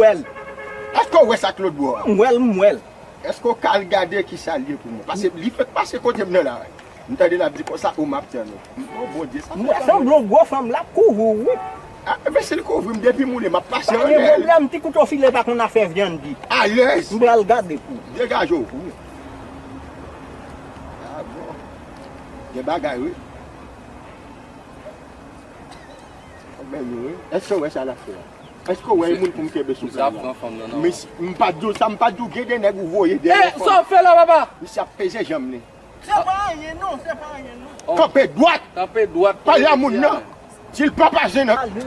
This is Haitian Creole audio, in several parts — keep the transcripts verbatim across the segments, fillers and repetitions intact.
Èske w wè sa k lòtbò a? M wè l, m wè l. Èske w ka al gade ki sa l ye pou mwen? Paske li fèk pase kote m nan la. M tande l ap di konsa, o, m ap tann ou. O Bondye, sa fè mal. M wè sanble yon gwo fanm l ap kouvri w, wi. A, men si l kouvri m, depi m moule, m ap pase anlè l. Pa gen pwoblèm, ti kouto file pa konn afè vyann di. Alèz. M pral gade pou ou. Degaje w. Wi. A bon. Gen bagay, wi. Bèl nou, wi. Èske w wè sa l ap fè a? Èske w wè e moun pou m kenbe sou pye a? Misye ap pran fanm nan, non. Misye, m pa t di w sa, m pa t di w gen de nèg ou voye dèyè fanm. Sa w fè la, papa? Misye ap peze janm li. Se pa anyen, non, se pa anyen, non. Kanpe dwat! Kanpe dwat. Pale a moun nan. Di l pa pase nan.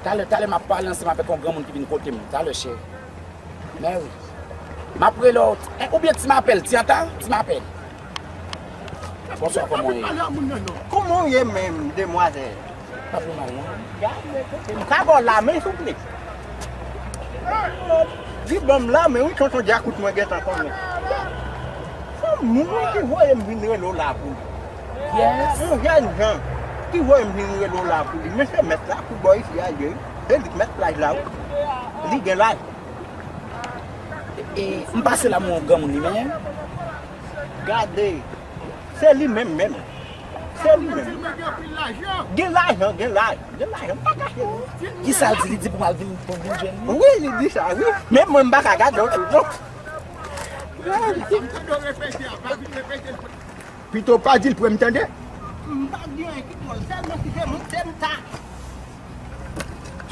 Talè, talè m ap pale ansanm avèk yon granmoun ki vin kote m. Talè, cheri. Men wi. M ap rele w. Eh, oubyen Ti Mapèl, Ti Anta, Ti Mapèl. Bonswa, kòman w ye? Kòman w ye menm, demwazèl? Pa pi mal, non. Gade kote m ka ba w lamen, souple. Di ban m lamen, wi, tonton Djakout mwen gentan konnen. Se yon moun ki voye m vin rele w la pou li. Yes. Yon jèn jan ki voye m vin rele w la pou li. Men se mèt la pou bò isi a ye, wi. Se li k mèt plaj la, wi. Li gen laj. E, m pase la, m wè yon granmoun li menm. Gade, se li menm menm. Se li menm. Gen lajan, gen laj, gen lajan, m pa kache non. Kisa l di? Li di pou m al vin, pou m vin jwenn li? Wi, li di sa, wi. Men mwen, m pa ka gade w tou, non. Pito pa di l pou m tande. M pa di anyen ki twò, sèlman si se moun, se m ta.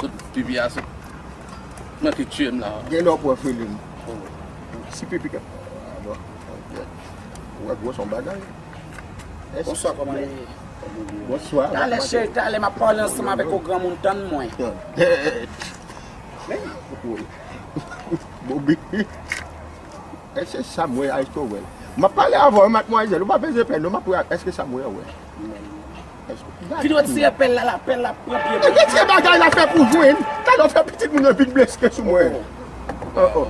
Sot pipi a sot. Nan ki tiye m la. Gen lè w pran fili m. Si pipi ka. Ah, bon. Ou wè gwo son bagay. Bonswa, kòman ye? Bonswa. Talè, cheri, talè, m ap pale ansanm avèk yon granmoun, tann mwen. Bobi. Èske sa m wè a, èske w wè l? M ap pale avè w, madmwazèl, ou pa bezwen pè non, m ap wè, èske sa m wè a, w wè? Vin retire pèl la, la, pèl la pran pye. E retire bagay la fè pou jwenn. Talè w fè pitit moun nan vin bleske sou mwen. Oh, oh.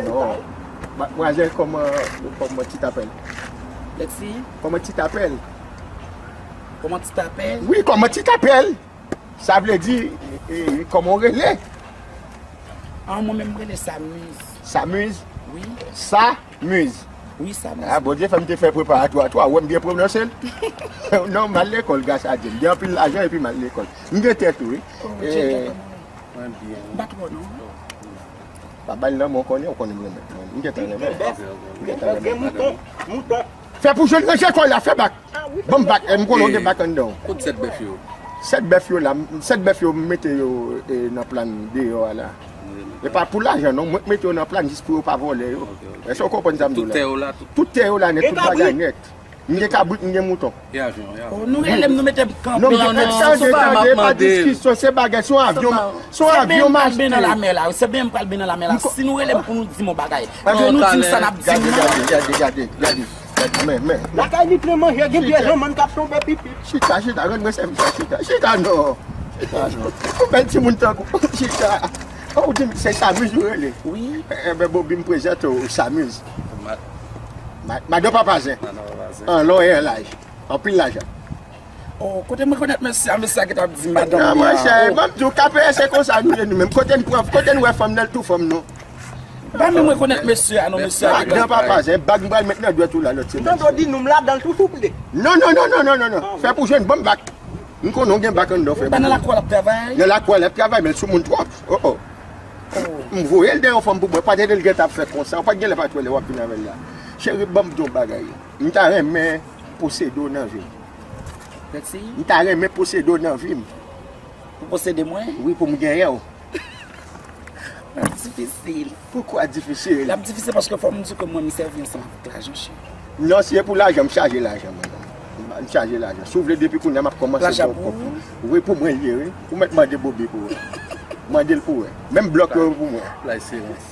Non. Madmwazèl, kòman, kòman ti apèl? Lexi? Kòman ti apèl? Kòman ti apèl? Wi, kòman ti apèl? Sa vle di, e, e, kòman w rele? Ah, mwen menm, m rele Samuz. Samuz? Wi. Samuz. Wi, Samuz. Ah, Bondye fè m te fè preparatwa tou, ou wè m byen pwononse l. Non, m al lekòl gras a Dye. M gen anpil lajan epi m al lekòl. M gen tèt tou, wi. Oh, Dye gentan. Mwen byen. M pa twò, non. Pa ba l lanmen, w konnen, w konnen m renmen. M gentan renmen. M gentan renmen. Mouton, mouton. Fè pou jwenn ranje kò la, fè bak. Ban m bak, e, m konnen w gen bak anndan w. Kot sèt bèf yo? Sèt bèf yo la, m, sèt bèf yo m mete yo, e, nan plan deyò a la. E pa pou lajan non, mwen k mete yo nan plan jis pou yo pa vòlè yo. Èske w konprann sa m di w la? Tout tè yo la, tout. Tout tè yo la nèt, tout bagay nèt. M gen kabrit, m gen mouton. E avyon, e avyon. Oh, nou rele m, nou mete m kanpe. Non, non, tande, tande, pa diskisyon, se bagay, se yon avyon, se yon avyon m achte. Se byen m pral ben nan lamè la, se byen m pral ben nan lamè la. Si nou rele m pou nou di m yon bagay, nou di m sa n ap di m nan. Gade, gade, gade, gade. Men, men, men. Lakay li plen manje, gen pye zanmann k ap tonbe pipi. Chita, chita, rann mwen sèvis la, chita. Chita non. Chita non. Yon bèl timoun tankou w. Chita. Oh, ou di m se Samuz ou rele? Wi. Enben, Bobi, m prezante w Samuz. Ma-, madan Papazen. Madan Papazen. An lon e an laj. Anpil lajan. Oh, kote m rekonèt mesye a, mesye a ki t ap di madanm li a. Non, monchè, ban m di w, K P S se konsa nou ye nou menm. Kote n pran, kote n wè fanm nan, l tou fanm nou. Ban m rekonèt mesye a, non, mesye a ki... Madan Papazen, bag m pral met nan dwèt ou la lòt semèn. Tonton di nou m ladan l tou souple. Non, non, non. Fè pou jwenn, ban m bak. M konnen w gen bak anndan w, fè pou jwenn. Nan lakou a l ap travay? Nan lakou a l ap travay, men l sou moun twòp. Oh, oh. M voye l dèyè yon fanm pou mwen, pa t ede l gentan ap fè konsa, ou pa t gen lè pa t wè lè w ap vin avè l la. Cheri, ban m di w yon bagay. M ta renmen posede w nan vi m. Lexi? M ta renmen posede w nan vi m. Pou posede mwen? Wi, pou m genyen w. L ap difisil. Poukwa difisil? L ap difisil paske fò m di ke mwen, m sèvi ansanm avèk lajan, cheri. Non, si e pou lajan, m chaje lajan, mwen. M chaje lajan. Si w vle, depi kounye a, m ap kòmanse ba w kòb. Lajan pou ou? Wi, pou mwen l ye, wi. Ou mèt mande Bobi pou ou. Mande l pou wè. Menm blòk yo pou mwen. Laj silans.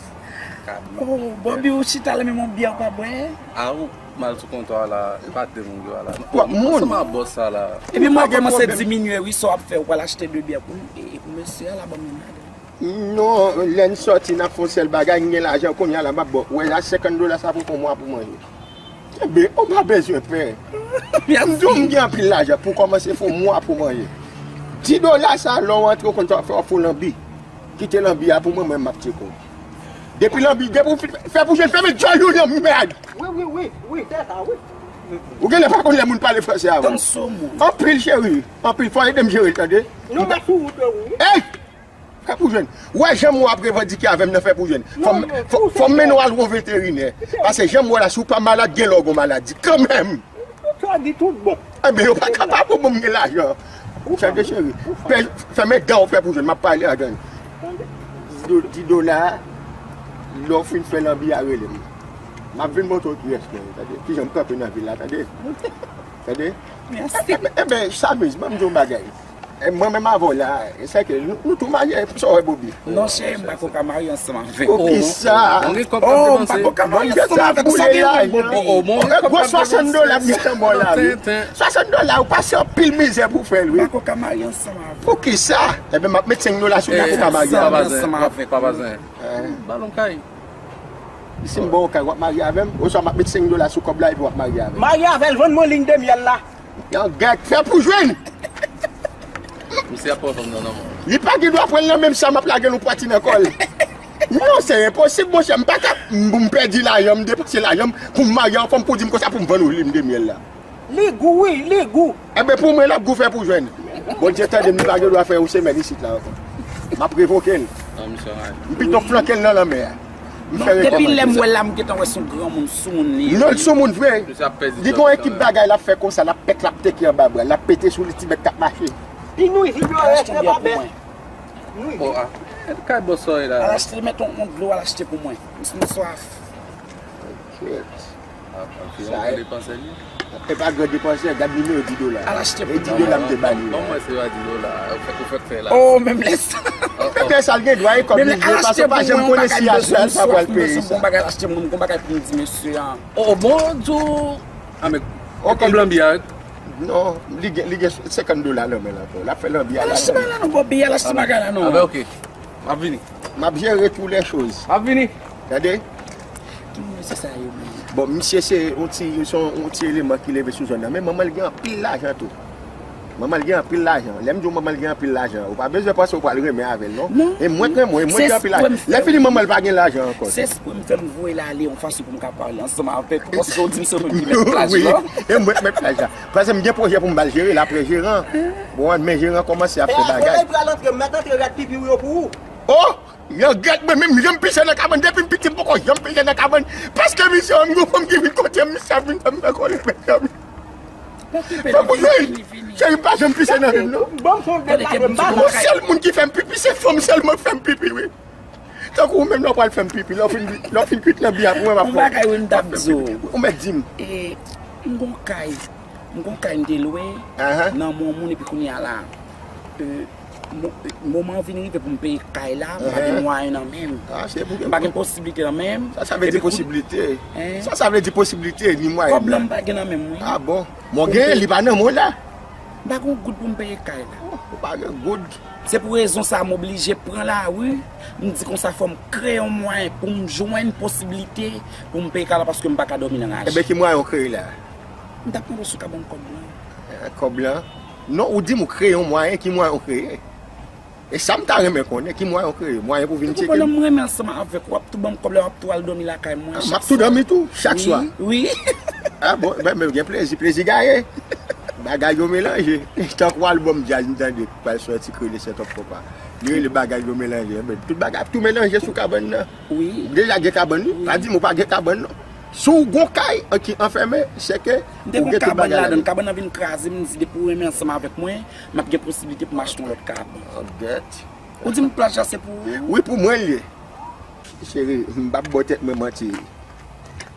Oh, Bobi, ou chita la, menm yon byè ou pa bwè? A, ou mal sou kontwa la, e pa de moun yo a la. Twòp moun. Ansanm ak bòs sa la. Epi mwen kòmanse diminye, wi, sa w ap fè, ou pral achte de byè pou, e, e pou mesye a la, ban m yon ladan. Non, lè n sòti, n ap fè yon sèl bagay, n gen lajan, kounye a la, m ap ba w. Wè la, senkant dola sa pou fè yon mwa pou manje. Enben, ou pa bezwen pè. M di w m gen anpil lajan pou kòmanse fè yon mwa pou manje. Ti dola sa, lè w antre, w konn sa w ap fè, w ap fè w lanbi. Kite lanbi a pou mwen, mwen m ap tcheke w. Depi lanbi, depi w fin fè pou jwenn, fèmen djòl ou nan mèd. Wi, wi, wi, wi, fè sa, wi. Ou genlè pa konn lè moun pale franse avè Tann w. sou moun. Anpil cheri, anpil fò ede m jere l, tande. Nou pa sou wout, wi. Ey! Fè pou jwenn. Ou wè jan mwen ap revandike avè m nan fè pou jwenn. Fò m fò- fò m mennen w al wè yon veterinè. Paske jan mwen la, si w pa malad, gen lè w gon maladi kanmenm. Sa di tout bon. Enben, yo pa kapab pou mwen gen lajan. Chante cheri. Fèmen dan w fè pou jwenn. M ap pale avè l. Di dola, lè w fin fè lanbi a, rele m. M ap vin montre w kiyès mwen ye, tande. Kijan m kanpe nan vil la, tande. Tande. Enben, enben, Samiz, ban m di w yon bagay. E mwen menm avè w la, e sèke nou, nou tou marye, sa w wè Bobi? Non, cheri, m pa ko ka marye ansanm avè w. Poukisa? Oh, m pa ko ka marye ansanm avè w, sa gen pou Bobi. Gwo swasant dola m gentan ba w la, wi. Swasant dola, ou pase anpil mizè pou fè l, wi. M pa ko ka marye ansanm avè w. Poukisa? Enben, m ap met senk dola sou li, ou ka marye avè m. Ansanm avè w. Ba l yon kay. Si m ba w yon kay, w ap marye avè m? Oswa m ap met senk dola sou kòb la epi w ap marye avè m? Marye avè l, vann mwen liy de myèl la. Yon gèt, fè pou jwenn. Misye ap pran fanm nan nan men w. Li pa gen dwa pran l nan men m, sa m ap lage l yon pati nan kò l. Non, se enposib, monchè, m pa ka, m, m pèdi lajan, m depanse lajan m pou m marye yon fanm pou di m konsa pou m vann ou liy de myèl la. Li gou, wi, li gou. Enben, pou mwen, l ap gou, fè pou jwenn. Bondye tande m, li pa gen dwa fè yon semèn isit la ankò. M ap revoke l. M pito flanke l nan lanmè a. M fè rekomande. Depi lè m wè l la, m gentan wè se yon granmoun, soumoun li ye. Non, l soumoun vre. Li gon ekip bagay l ap fè konsa, l ap pèt, l ap teke anba bra l, l ap pete sou li, ti bèt k ap mache. Li nwizib yo, rete pa bèt. Nwizib. Kay bòs sa w ye la. Al achte, mete yon dlo, al achte pou mwen. M swaf. Sa e pa gran depansè, gad nimewo di dola. Al achte pou mwen. E di dola m te ba li. Ban mwen se pa di dola. Ou fèk ou fèk fè la. Oh, menm lè sa. Menm lè sa l gen dwa e kòb li vle, paske w pa janm konnen si aswè l pa pral peye sa. Gon bagay pou m di mesye a. Oh, bon, di w. A men, kòb lanbi a. Non, li gen, li gen senkant dola nan men l ankò. L ap fè lanbi a la. Al achte bagay la non, Bobi, al achte bagay la non. A ben, oke. M ap vini. M ap jere tou lè choz. M ap vini. Tande? Ki moun mesye sa yo menm? Bon, misye se yon ti, se yon ti eleman ki leve sou zòn nan. Men manman l gen anpil lajan tou. Manman l gen anpil lajan. Lè m di w manman l gen anpil lajan, ou pa bezwen panse w pral renmen avè l, non. Non. E mwen k renmen w, e mwen ki gen anpil lajan. Lè fini manman l pa gen lajan ankò. Se espre m fè m voye l ale yon fason pou m ka pale ansanm avèk ou, paske w di m se ou menm ki mèt plaj la. Wi, e mwen k mèt plaj la. Paske m gen pwojè pou m ba l jere l apre jeran. Bon, men jeran kòmanse ap fè bagay. Lè l pral antre, m mèt antre rad pipi w yo pou ou. Oh! Yon gèt mwen menm, jan m pise nan kabann, depi m piti m poko janm pise nan kabann. Paske misye wè m gon fanm ki vin kote m, misye ap vin fè m fè kole, mesye. Fè pou jwenn. Cheri, m pa janm pise nan vi m non. Bon, se yon sèl moun ki fè m pipi, se fanm sèlman k fè m pipi, wi. Tankou ou menm lè w pral fè m pipi, lè w fin, lè w fin kwit lanbi a pou mwen m ap fè w. Yon bagay wi m t ap di w. Ou mèt di m. E, m gon kay, m gon kay m te lwe nan men yon moun epi kounye a la, e, mo- moman an vin rive pou m peye kay la, m pa gen mwayen nan men m. M pa gen posiblite nan men m. Sa, sa vle di posiblite. Sa, sa vle di posiblite, ni mwayen. Kòb la m pa gen nan men m wi. A bon? Mwen gen, li pa nan men w la. M pa gen yon goud pou m peye kay la. Ou pa gen goud. Se pou rezon sa a m oblije pran lari, m di konsa fò m kreye yon mwayen pou m jwenn posiblite pou m peye kay la paske m pa ka dòmi nan raje. Enben ki mwayen w kreye la? M t ap mande w si w ka ban m kòb lan. Kòb lan? Non, ou di m ou kreye yon mwayen, ki mwayen w kreye? E sa m ta renmen konnen, ki mwayen w kreye? Mwayen pou vin tcheke m? Tankou pandan m renmen ansanm avèk ou, w ap tou ban m kòb lan, w ap tou al dòmi lakay mwen chak swa. M ap tou dòmi tou, chak swa? Wi. A bon, men gen plezi, plezi gaye. Bagay yo melanje. Tankou albòm djaz m tande k pral sòti k rele Set Up Konpa. Li rele bagay yo melanje. Enben, tout bagay ap tou melanje sou kabann nan. Wi. M deja gen kabann wi. Pa di m ou pa gen kabann non. Si w gon kay ki anfèmen, se ke ou gen tout bagay ladan l. Kabann nan vin kraze, m di depi w renmen ansanm avèk mwen, m ap gen posiblite pou m achte yon lòt kabann. Ou di m plaj la se pou ou? Wi, pou mwen l ye. Cheri, m p ap ba w tèt mwen manti.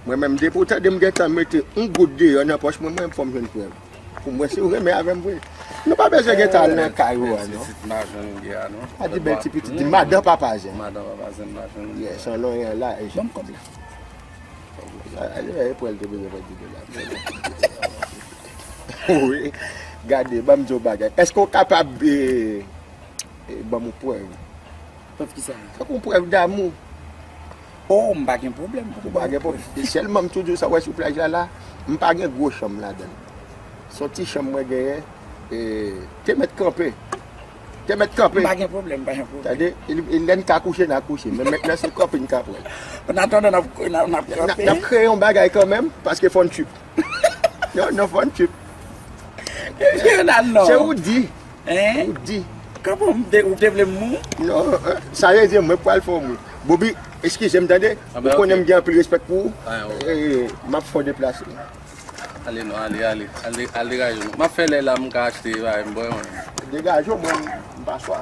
Mwen menm, depi w tande m gentan mete yon goud deyò nan pòch mwen, mwen fò m jwenn prèv. Pou m wè si w renmen avè m vre. Nou pa bezwen gentan al nan kay ou a, non. Pa di bèl ti pitit, di madan papa zen. Madan papa zen, madan. Yes, an lonyen la. Ban m kòb la. Ale, e pwèl te bezwen fè di dola. Wi. Gade, ban m di w bagay. Èske w kapab, e, e, ban m yon prèv? Prèv kisa? Tankou yon prèv damou. Oh, m pa gen pwoblèm pou m ba w prèv. Ou pa gen pwoblèm. E sèlman m tou di w sa w wè sou plaj la la, m pa gen gwo chanm ladan l. Se yon ti chanm mwen genyen, e, te mèt kanpe. Te mèt kanpe. Pa gen pwoblèm, pa gen pwoblèm. Tande, e, e lè n ka kouche, n a kouche. Men mentnan, se kanpe n ka pran. An atandan, n ap, n ap, n ap N a, kanpe. N ap kreye yon bagay kanmenm, paske fò n trip. Non, non, fò n trip. Ebyen, nan non. Se ou di. Hein? Ou di. Kanpe, ou te, ou te vle m mou? Non, eh, sa vle di mwen pral fè w mou. Bobi, eskize m, tande? Ah, ben, ou konnen m gen anpil respè pou ou. Ah, ok. Eh, m ap fè w deplase. Ale non, ale, ale. Ale, ale degaje w non. M ap fè lè la, m ka achte bagay m bwè, mwen. Degaje w, mwen, m pa swa.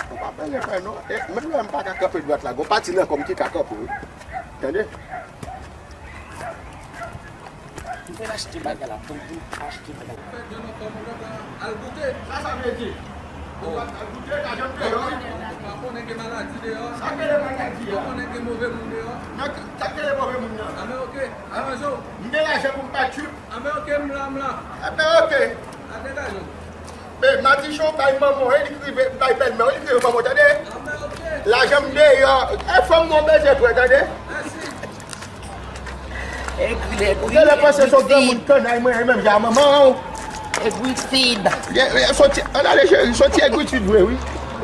Ou pa pale frè non. E, menm lè m pa ka kanpe dwat la, gon pati nan kò m ki ka kanpe, wi. Tande? M fè l achte bagay la, tanpri, achte bagay la. Fè grann anfòm ou kontan al goute. Sa sa vle di? Ou pa al goute, lajan m deyò. Ou pa konnen gen maladi deyò. Sa k rele maladi a? Ou pa konnen gen move moun deyò. Nan ki, sa k rele move moun nan? Anben, ok. Aranje w. M gen lajan pou m pa trip. Anben, ok, m la, m la. Anben, ok. A degaje w. Men, madichon bay manman w, e li k rive bay bèlmè w, e li k rive manman w, tande? Anben, ok. Lajan m deyò. E fanm mwen bezwen pran, tande? Mèsi. Egri, egri, ou te lè panse se yon granmoun kannay mwen, menm jan manman w. Egritid. Ye, ye, soti, ann ale cheri, soti egritid vre, wi.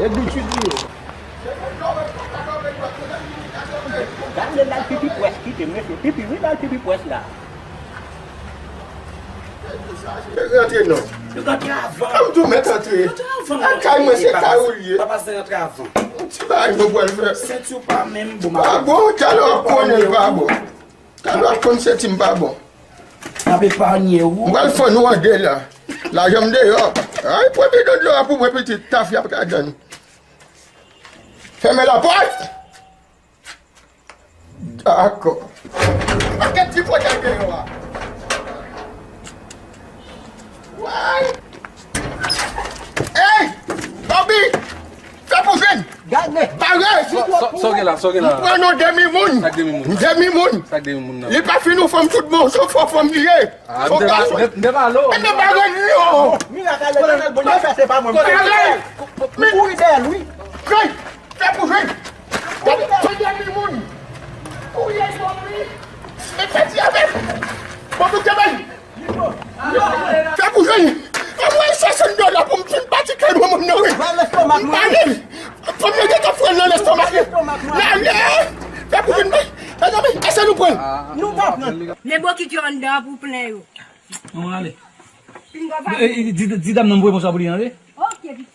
Egritid vre. Gad lè l al pipi pwès, kite m mesye, pipi wi l al pipi pwès la. Rantre non. Nou rantre avan. Kòm tou mèt rantre. Rantre avan. Lakay mwen se kay ou l ye. Papa se rantre avan. Yon ti bagay nou pral fè. Senti w pa menm bon. Pa bon, talè w ap konnen l pa bon. Talè w ap konn senti m pa bon. M ap epanye w. M pral fann ou an de la. Lajan m deyò. Ay, pran bidon dlo a pou mwen pitit, tafya p ka jwenn. Fèmen lapòt! Dakò. Pakèt ti pwodèy deyò a. Way! Ey! Bobby! Fè pou jwenn! Gade! Bare! Sa w gen la, sa w gen la? M pran non demi moun. Sa k demi moun? Demi moun. Sa k demi moun nan? Li pa fin ou fanm tout bon, se fò fanm li ye. Ah, m te pa, m te pa lo. E men bare non! Mirak a Letènèl Bondye fè, se pa mwen. Bare! M kouri dèyè l, wi. Jwenn! Fè pou jwenn! Gade, gade moun! Ou ye zòm wi! E pati avè m! Bon, nou kenbe l! Fè pou jwenn! Anvoye swasant dola pou m fin pati kay manman m nan wi! M pale! Fanm nan gentan fre l nan lestomak li! N ale! Fè pou jwenn! Mezanmi, èske nou pran l? Nou pa pran l! Men bokit yo anndan an pou plen yo. Ann ale. Pinga pa. E, e, di, di dam nan m voye bonswa pou li, tande? Ok, pitit.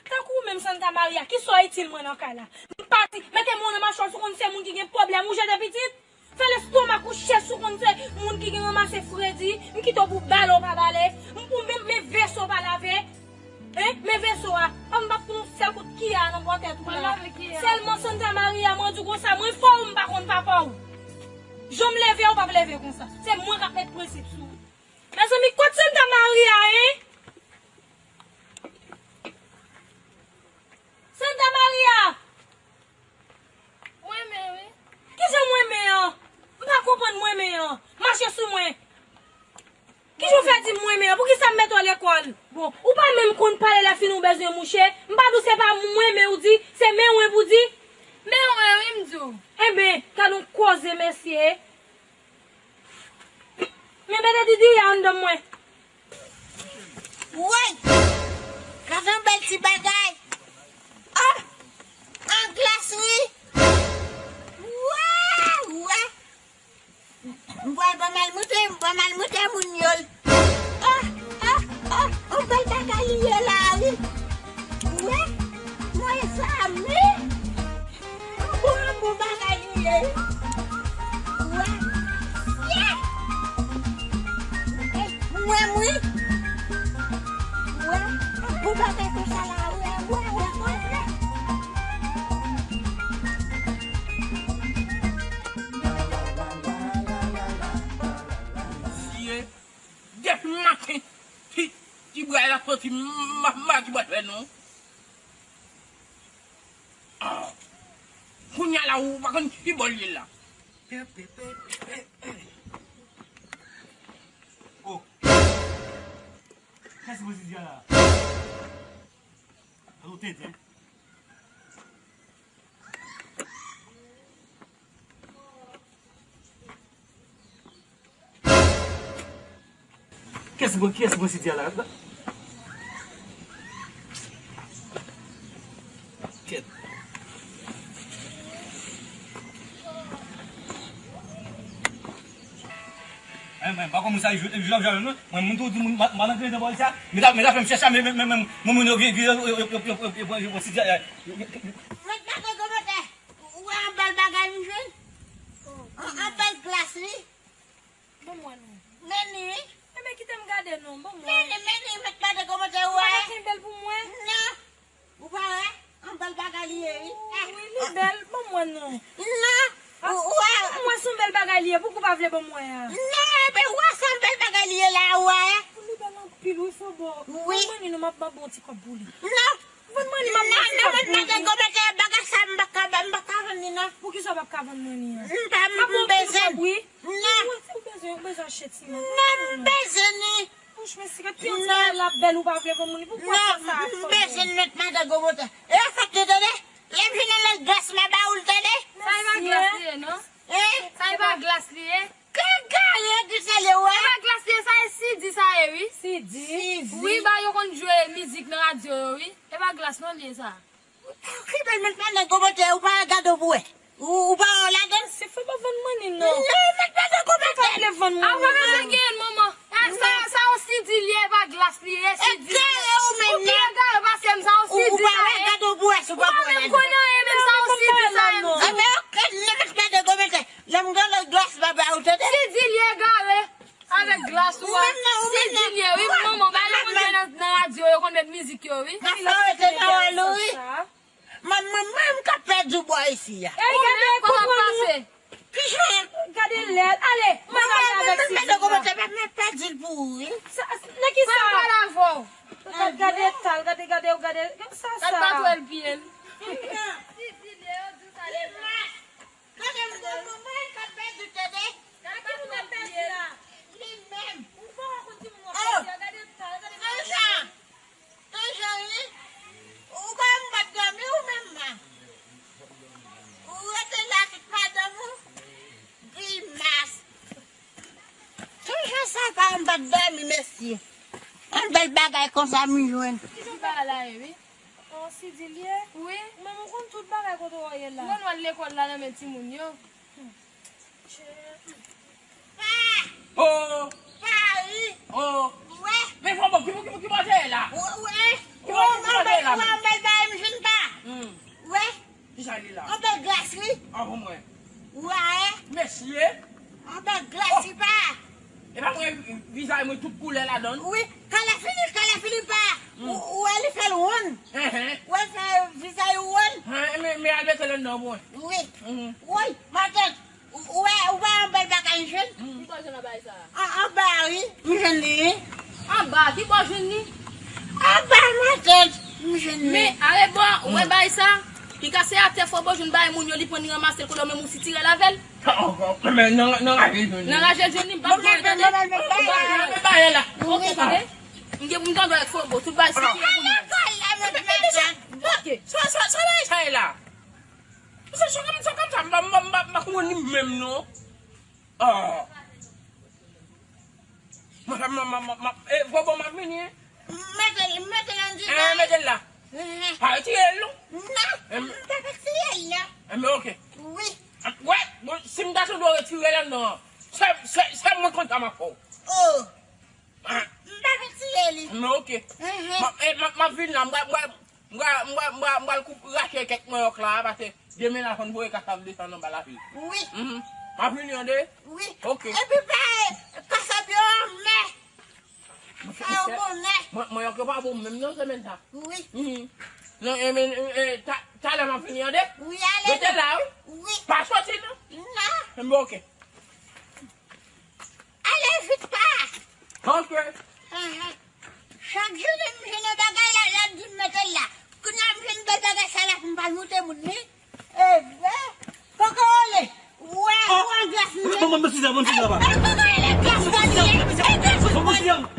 Tankou ou menm Santa Maria, kisa w itil mwen nan kay la? M pati, mete men w nan machwè w, si w konn se moun ki gen pwoblèm, ou jete pitit? Fè lestomak ou chèch, si w konn se moun ki gen ranmase fredi, m kite w pou bale w pa bale, m pou men, men vès ou pa lave. Hein? Men veso a, an m p ap pran yon sèl kout kiya nan bò tèt ou la. Sèlman Santa Maria, mwen di w konsa, mwen fò w, m pa konn papa w. Jan m leve a, ou p ap leve konsa. Se mwen k ap met prensip sou ou. Mezanmi, kot Santa Maria, hein? Santa Maria! Mwen menm, wi. Kijan mwen menm an? M pa konprann mwen menm an. Mache sou mwen. Kijan w fè di m mwen menm an? Poukisa m mete w lekòl? Bon, ou pa menm konn pale lè fini w bezwen mouche. M pa di w se pa mwen men ou di, se men wen pou di. Men wen, wi, m di w. Enben, gad yon koze, mesye. Men mete didi a anndan mwen. Woy! Gade yon bèl ti bagay. Oh! An glas, wi. Wè, wè. M pral ban mal moute, m pral mal moute moun yo. Oh, oh, oh, yon bèl bagay li ye la, wi. Wè, mwen sa, wi. Yon bon, yon bon bagay li ye. Wè. Yè! Mwen, mwen. Wè, yon bon bagay konsa la, wè, wè, wè, wè, wè. Siye, depi maten, ti, ti bra la soti, ma, ma ti bwa fè non. Ah. Kounye a la, ou pa konn ki bò l ye la. Oh. Kiyès ki pran ti di a la? Alo, tenten. Kiyès mwen, kiyès mwen Sidia la? Kèt. Mwen, mwen, pa konn moun sa, jwè, jwè, jwè, non. Mwen, moun tou di moun, ma-, malandren nan bò sa. Meta, meta fè m chèche, men, men, men, men, moun, moun, yo, yo, yo, yo, Sidia, yo, yo, yo, yo. Mwen, pa konn kòmantè. Ou wè yon bèl bagay m jwenn? Yon, yon bèl glas, wi. Ban mwen non. Men li, wi. Enben, kite m gade non, ban mwen. Men li, men li, mèt mande kòmantè ou wè. Ou pa ka kenbe l pou mwen? Non. Ou pa wè? Yon bèl bagay li ye, wi. Wi, li bèl, ban mwen non. Non. Ou wè? Ban mwen, se yon bèl bagay li ye. Poukò w pa vle ban mwen an? Non, enben, ou wè se yon bèl bagay li ye la, ou wè? Li bèl anpil, wi, Fobo. Wi. Ban mwen li non, m ap ban bon ti kòb pou li. Non. Ban mwen li, m ap ban ti kòb pou li. Non, non, mèt mande kòmantè, bagay sa, m pa ka, m pa ka vann li, non. Poukisa w p ap ka vann mwen li an? M pa, m bezwen. Wi. Non. Ou bezwen, ou bezwen achte timoun. Non, m bezwen li. Bouch mesye, pi yon ti bagay la bèl ou pa vle ban moun li. Poukisa sa a fè? Non, m bezwen li, mèt mande gwo motè. E an fèt li tande. Lè m vin nan lòt glas m a ba ou l tande. Sa e pa glas li ye non. Hein? Sa e pa glas li ye. Kagayè ki sa li wè. E pa glas li ye, sa e CD sa ye wi. CD? CD? Wi, ba yo konn jwe mizik nan radyo yo wi. E pa glas non li ye sa. Ki bèl mèt mande gwo motè, ou pa gade w pou wè. Ou, ou pa wè w ladan l? Se fè pa vann mwen li non. Non, mèt mande gwo motè. Ou pa vle vann mwen li non. Ou pa bezwen genyen l, manman. Sa, sa yon CD li ye, e pa glas li ye, CD li ye. Egare ou menm non. Ou pi egare pase m, sa yon CD sa ye. Ou pa wè, gade w pou wè si w pa wè ladan l. Ou pa menm konn anyen menm, sa yon CD sa ye. Enben, ok, non, mèt mande gwo motè. Lè m gen lòt glas m a ba ou tande. CD li ye egare. Avèk glas ou a. Ou menm nan, ou menm nan. CD li ye, wi, manman, ba yo konn jwe nan, nan radyo, yo konn met mizik yo, wi. Nan fè rete nan wòl ou, wi. Mwen, mwen, mwen, m ka pèdi w bò isi a. Ou menm, kòman w ap pase? Kijan? Gade lè l. Ale, mwen pale avèk Sidi la. Mwen, mwen, mwen, mwen, mwen pèdi l pou ou, wi. Sa, nan ki sa? Mwen pale avè w. Gade, gade, gade, gade, gade sa, sa. Gade pa twèl pye l. Sidi li ye, yo di w sa, li mas. Gade, mwen, mwen, mwen, m ka pèdi w tande. Gade pa twèl pye l. Li menm. Ou pa wè konn timoun w ap pèdi a, gade sa, gade sa. Kijan? Kijan wi? Ou pa anba dòmi ou menm man? Ou rete la tout madanm ou? Grimas. Kijan sa pa anba dòmi mesye? Yon bèl bagay konsa m jwenn. Kijan bagay la ye wi? Oh, Sidi l ye? Wi. Ou menm ou konn tout bagay kote w ye la. M konn w al lekòl la nan men timoun yo. Oh! Pari! Oh! Wè! Men fò bon, ki pou, ki pou, ki pou atè la? Wè! Ki pou, ki pou atè la? Wè, yon bèl bagay m jwenn pa. Hmm. Wè! Kisa li la? Yon bèl glas wi. An pou mwen. Wè! Mesye! Yon bèl glas wi pa. E pa mwen vizaj mwen tout koulè ladan l? Wi, kalafini, kalafini pa. Hmm. Ou, ou wè li fè l wonn. Enhen. Ou wè l fè vizaj ou wonn. Hen, men, men al mete l anndan pou mwen. Wi. Mhm. Woy, matant. Ou, ou wè, ou wè yon bèl bagay m jwenn? Ki bò w jwenn anba sa? An, anba wi, m jwenn li wi. Anba, ki bò w jwenn li? Anba matant, m jwenn li. Men, arebò, ou wè bagay sa? Ki kase atè fò bò jwenn bagay moun yo, li pran li ranmase l kote w menm ou sitirè l avè l. Men nan, nan raje l jwenn li. Nan raje l jwenn li, m p ap ba w tande. M p ap ba w la. Ok, tande. M gen pou m tande avèk Fobo, tout bagay sitirè pou mwen. Ok. Sa, sa, sa bagay sa ye la? Sa, sa kòm, sa kòm sa, m pa, m pa, m pa, m pa konprann li menm non. Ah. M ap, m ap, m ap, m ap, m ap, eh, Fobo, m ap vini, hein. Mete l, mete l anndan. Eh, mete l la. Mhm. Pa retire l, non. Non, m pa retire l, non. Eh, men, ok. Wi. Wè, bon, si m ta tande w retire l anndan an, se, se, se mwen konn sa m ap fè w. Oh. Ah. M pa retire li. Men, ok. Mhm. M ap, eh, m ap, m ap vin la, m pral, m pral, m pral, m pral, m pral koup, rache kèk manyòk la, paske demen la fò n voye kasav desann anba lapli. Wi. Mhm. M ap vini, tande? Wi. Ok. Epi pa, eh, kasav yo anmè. Sa yo bonè. Mwen, mwen, yo pa bon menm nan semèn sa. Wi. Mhm. Non, e, men, e, ta, talè m ap vini, tande? Wi, ale. Rete la, wi. Wi. Pa soti, non? Non. Bon, ok. Ale vit pa. Ok. Ahan. Chak jounen m jwenn yon bagay la, l ap di m mete l la. Kounye a m jwenn bèl bagay sa la pou m pa l montre moun li. E vre? Kòkòwole. Wè, ou an glas mwen. Bon, bon, bon, Sidi, bon, Sidi, la. E kòkòwole glas mwen ye. E glas mwen ye.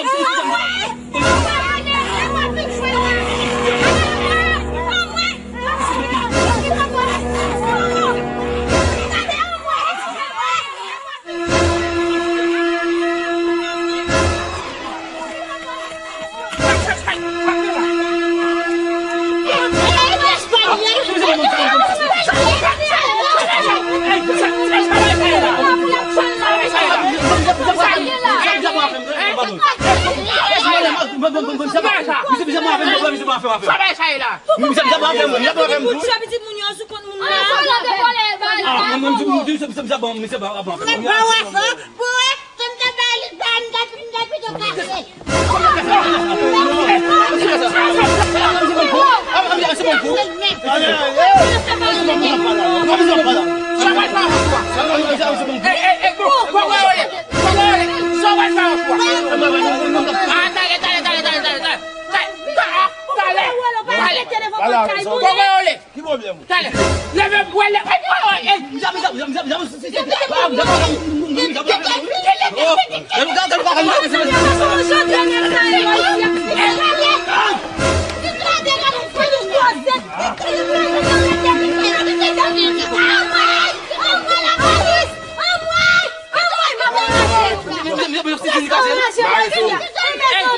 Ki pwoblèm ou? Talè, leve, wè, lè, ey, ey, ey,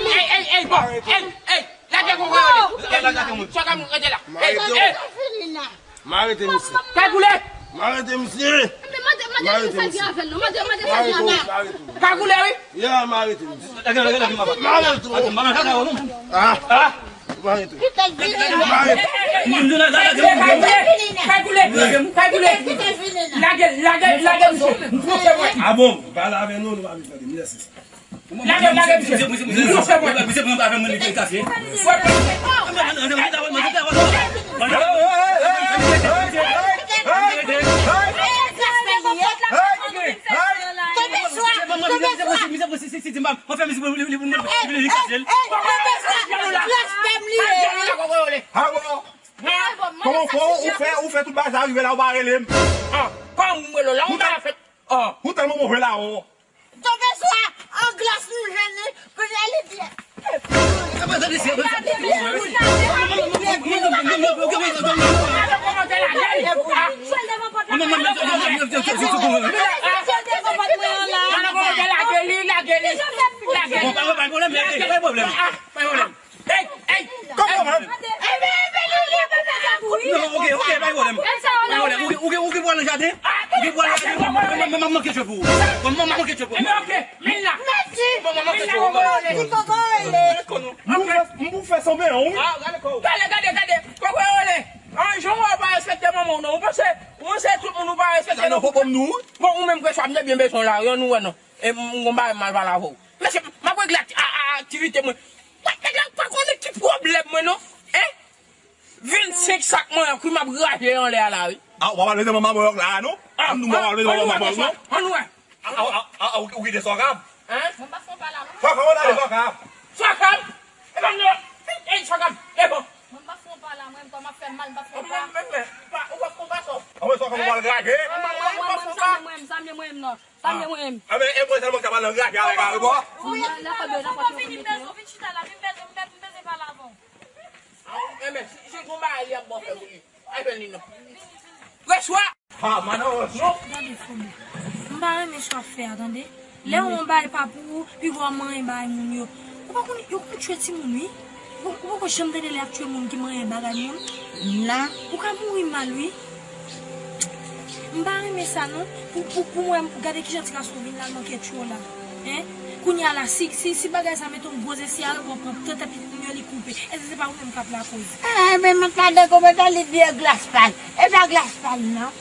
ey, ey, ey, bon, ey, ey. Lage koko yo. Lage, lage, lage moun. Chak moun rete la. Ey, ey. M arete misye. Kagoule. M arete misye. Mande, mande, mande sa ki avè l non. Mande, mande sa ki avè l. Kagoule, wi. Ya, m arete misye. Lage, lage, lage, mama. M arete. Ah. Ah. M arete. M arete. Kagoule, kagoule, kagoule. Lage, lage, lage misye. M pwofè mwen. Ah bon, pale avè nou, nou pa vin tande. Mèsi. Lage, lage misye. Misye, misye, misye, misye pran afè mwen li kase. Kòman, kòman ou fè, ou fè tout bagay sa rive la, ou pa rele m? Kòman mwen la, ou pa fè. Ou tèlman move la, oh. Tonbe sou a, an glas nou jwenn li, kounye a li di. Ey, ey, kòman? Non, ok, ok, pa gen pwoblèm. Pa gen pwoblèm. Ou gen, ou gen, ou gen bwa nan jaden? Ou gen bwa nan jaden? Mwen, mwen, mwen manke cheve pou ou. Mwen, mwen manke cheve pou ou. Mèsi. Mèsi. Mèsi, Koko Rele. M pou fè, m pou fè sanble an, wi. Gade, gade, gade. Koko Rele. An, jan w wè w pa respekte manman w, non. Ou panse, ou panse tout moun ou pa respekte, non? Sa nan pòpòm nou, wi. Bon, ou menm, Kreswa, m te byen bezwen w la, wi, an nou wè, non. E m, m gon bagay m al pale avè w. Mesye, m ap regle akti-, a, a, aktivite mwen. Nèg la pa konnen ki pwoblèm mwen, non. Hein? Vennsenk sak manyak, wi, m ap raje anlè a la, wi. Ah, w ap al mete manman manyak la, non? Ah, nou, w ap al mete manman manyak, non? Ann wè. Ah, ah, ah, ah, ou, ou kite Sòkab? Hein? Mwen pa fè yon pale avè w. Sòkab, ou ale Sòkab? Sòkab? E ban m non. Ey, Sòkab, e bon. Mwen pa fè yon pale, mwen, kòm ap fè mal, m pa fè yon pale. Mwen, mwen, mwen, pa, ou pa fè yon pale. Ah, mwen, Sòkab, ou al raje? Mwen, mwen, mwen, mwen, sa mwen, sa mwen, non. Sa mwen menm. Ah, men, e mwen sèlman k t ap al nan raje avèk Arebò? Wi. Ou vin bezwen, ou vin chita la, vin bezwen, m bezwen pale avè w. Ah, enben, si, si gon bagay li ap ba w fè pou li. Ay fè li non. Reswa! Ah, manan, non. Gade, Fobo. M pa renmen sa w ap fè a, tande. Lè yon bagay pa pou ou, piga w manyen bagay moun yo. Ou pa konn, yo konn tchwe timoun, wi. Ou, ou poko janm tande lè y ap tchwe moun ki manyen bagay moun? Non. Ou ka mouri mal, wi. M pa renmen sa, non. Pou, pou, pou mwen, gade kijan ti gason vin la, l manke tchwe w la. Hein? Kounye a la, si, si, si bagay sa mete yon gwo zesi a, ou pran tèt pitit moun yo, li koupe. Èske se pa ou menm k ap lakoz? Eh, men, mwen pa de kòmantè, li di e glas pa l. E pa glas pa l, non.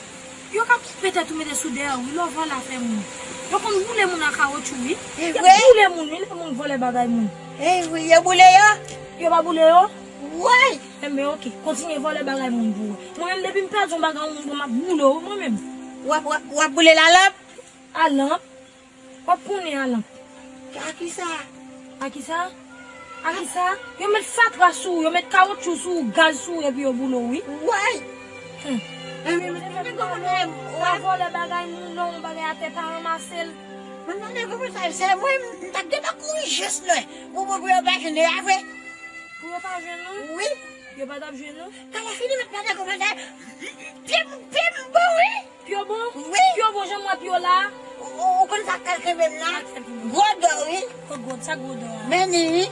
Yo ka koupe tèt ou mete sou dèyè w, wi, lè w vòlè afè moun. Yo konn boule moun ak kawotchou, wi. Se vre? Y ap boule moun, wi, lè moun vòlè bagay moun. Eh, wi, yo boule yo? Yo pa boule yo? Woy! Enben, oke, kontinye vòlè bagay moun pou ou. Mwen menm, depi m pèdi yon bagay yon moun, m ap boule w, wi, mwen menm. W ap, w ap, w ap boule l a lanp? A lanp? W ap konnen a lanp. A kisa? A kisa? A ki sa? Yo met fatra sou ou, yo met kawotchou sou ou, gaz sou ou, epi yo boule w, wi. Woy! Hmm. Ebyen, men, men, men, men, men, pa vòlè bagay moun, non, bagay atè, pa ranmase l. Mwen, mwen, mwen, mwen, sa, se mwen, m t ap gentan kouri jis lwen. Pou, pou, pou yo pa jwenn yo, a vre? Pou yo pa jwenn nou? Wi. Yo pa t ap jwenn nou? Kalafini met pandan kòmantè. Pye m, pye m bon, wi. Pye w bon? Wi. Pye w bon, jan m wè pye w la. Ou, ou, ou konn sa k al kenbe m nan? Sa k al kenbe m? Gwo dò, wi. Kot gwo, sa gwo dò a? Men ni, wi.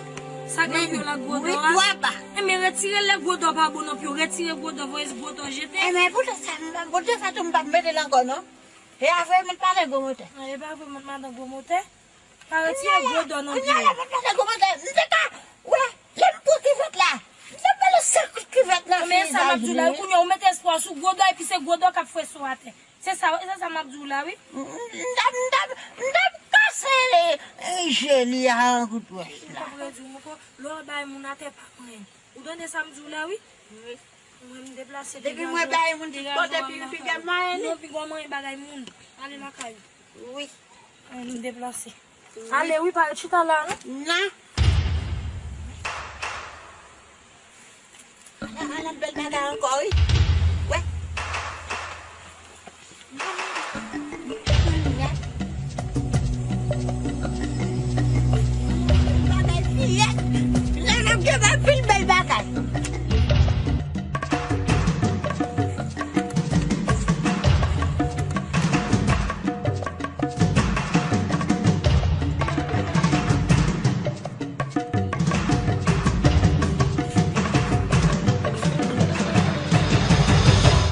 Sa k nan pye w la, gwo dò a? Wi, twa ba. Enben, retire lè gwo dò pa bon nan pye w. Retire gwo dò, voye gwo dò jete. Enben, poutèt sa, m, poutèt sa tou m p ap mete l ankò, non. E a vre, mwen t pale gwo motè. E pa vre, mwen t madan gwo motè. Pa retire gwo dò nan pye w. Kounye a la, mwen t pale gwo motè. M te ka, wè, lè m pran kivèt la. M te pale san kout kivèt nan vizaj li. Men sa m ap di w la, wi, kounye a, ou mete espwa sou gwo dò, epi se gwo dò k ap fwese w atè. Se sa, se sa m ap di w la, wi. M, m t ap, m t ap, m t ap kase, eh, je li a an kout wòch la. M p ap redi w ankò, lè w bay moun atè pa manyen. Ou tande sa m di w la, wi? Wi. Mwen, m deplase. Depi mwen bay moun ti kote, pi, pi bèl manyen li. Non, pi gwo manyen bagay moun. Ale lakay ou. Wi. Ann deplase. Ale wi, pa ret chita la, non. Non. An, an, an bèl bagay ankò, wi. Wè. Bagay fiyèt. Lè n ap gen anpil bèl bagay.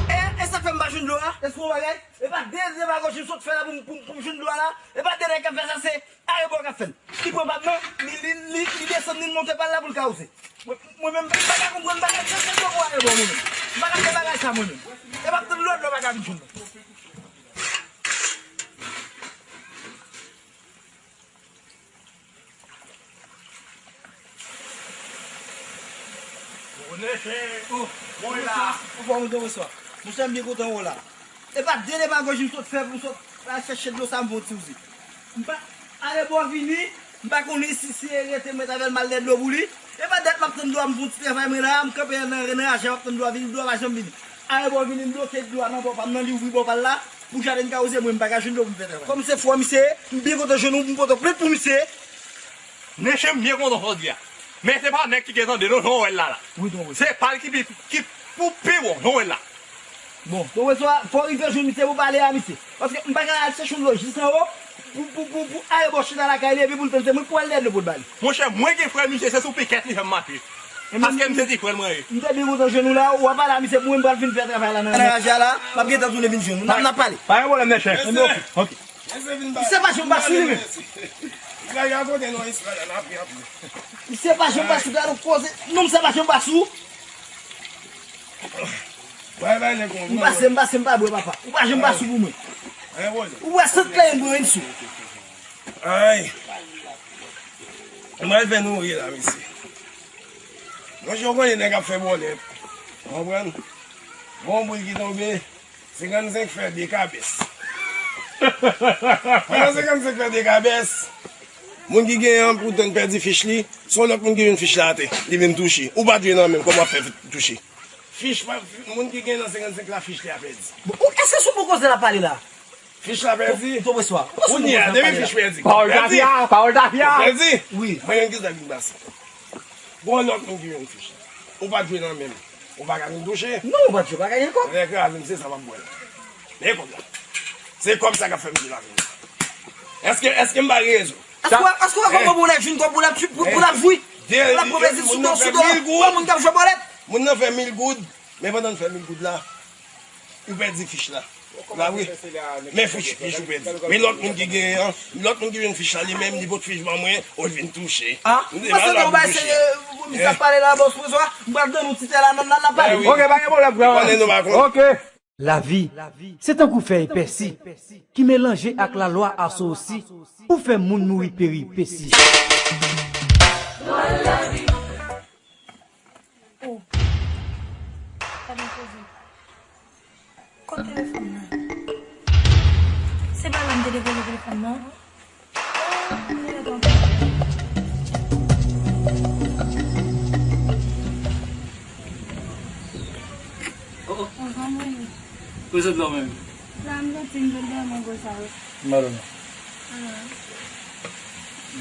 E, e sa k fè m pa jwenn dlo a? Èske w bagay? E pa de demagoji m sot fè la pou m, pou m, pou m jwenn dlo a la? E pa de nèg k ap fè sa, se arebò k ap fè l. Li pran bab mwen, li, li, li, li desann, li monte pa l la pou l ka wouze. Mwen, mwen menm, m pa ka konprann bagay sa, se dlo pou arebò mwen menm. M pa ka fè bagay sa mwen menm. E m ap tann lòt lè w pa ka vin jwenn mwen. Bonè, chè. Oh, bonè la. Bonswa, bonswa. Monchè, m byen kontan wè w la. E pa de demagoji m sot fè pou m sot al chèche dlo sa m fè yon ti wouze. M pa, arebò vini, m pa konnen si, si e rete m ret avè l m al dèyè dlo pou li. E pa dat m ap tann dlo a, m fè yon ti travay mwen la, m kanpe nan, nan raje a, m ap tann dlo a vini, dlo a pa janm vini. Arebò vini, m bloke dlo a nan bò pa m nan, li ouvri bò pa l la, pou jaden ka wouze, mwen m pa ka jwenn dlo pou m fè travay. Kòm se fwa misye ye, m byen kontan jwenn ou, m kontan plent pou misye. Mesye, m byen kontan sa w di a. Men se pa nèg ki gen tande non, jan w wè l la la. Wi, tonton. Se pa l ki pi, ki pou pi bon, jan w wè l la. Bon, tonton Francois, fò w rive jwenn misye pou pale a misye. Paske m pa ka al chèche yon dlo jis anwo pou, pou, pou, pou arebò chita lakay li epi pou l tann se mwen k pou al dèyè dlo pou l ba li. Monchè, mwen gen frè misye, se sou pikèt li fè m mache. Paske m se ti frè l mwen ye. M te byen kontan jwenn ou la, w a pale a misye pou mwen, m pral vin fè travay la nan, nan raje a la, m ap gentan tounen vin jwenn ou. N ap, n ap pale. Pa gen pwoblèm, monchè. Enben, oke, oke. Misye pa janm pa sou li menm. Misye pa janm pa sou, gade yon koze. Non, misye pa janm pa sou. M pase, m pase, m pa bwè, papa. Ou pa janm pa sou pou mwen. Ou wè sant kleren m bwè, m sou. Ay. Mwen fè nou ri la, mesye. Mwen, jan w konnen nèg ap fè bòlèt. Konprann? Gon boul ki tonbe. Senkannsenk fè de kabès. Pandan senkannsenk fè de kabès, moun ki genyen an, pou tann pèdi fich li, se yon lòt moun ki jwenn fich la atè, li vin touche. Ou pa t jwe nan men m, kòman w ap fè touche? Fich pa, moun ki genyen nan senkannsenk la, fich li a pèdi. Bon, ou, èske se yon bon koze l ap pale la? Fich la pèdi. Tonton Francois, ou panse yon bon koze l ap pale la? Kounye a, depi fich pèdi. Pawòl tafya, pawòl tafya. Pèdi. Wi. Mwen menm ki sa vin pase. Gon lòt moun ki jwenn fich la. Ou pa t jwe nan men m. Ou pa ka vin touche. Non, ou pa t jwe, pa ka gen kòb. Lè kraze m, se sa m ap bwè la. Men kòb la. Se kòb sa k ap fè m viv lavi m. Èske, èske m pa gen rezon? Èske w, èske w wè kòman pou nèg jwenn kòb pou l ap, pou, pou l ap jwi? Pou l ap pran plezi sou do, sou do moun k ap jwe bòlèt? Moun nan fè mil goud, men pandan l fè mil goud la, ou pèdi fich la. La wi. Men fich, fich ou pèdi. Men lòt moun ki genyen an, lòt moun ki jwenn fich la, li menm, li pot fich ban mwen, ou l vin touche. Ah, m panse nou bay se misye ap pale la, bòs Francois, m pral tann nou ti tè la, n ap, n ap pale. Ok, pa gen pwoblèm, frè. Konnen nou pa konn. Ok. Lavi, se tankou fèy pèsi ki melanje ak lalwa asosi pou fè moun mouri peripesi. Oh. Sa byen poze. Kot telefòn nan? Se pa la m te depoze telefòn nan. Oh, mwen te tonbe. Ou sot la menm? La, m soti, m sot dòmi, gwo sa yo. M ba w non. Ah.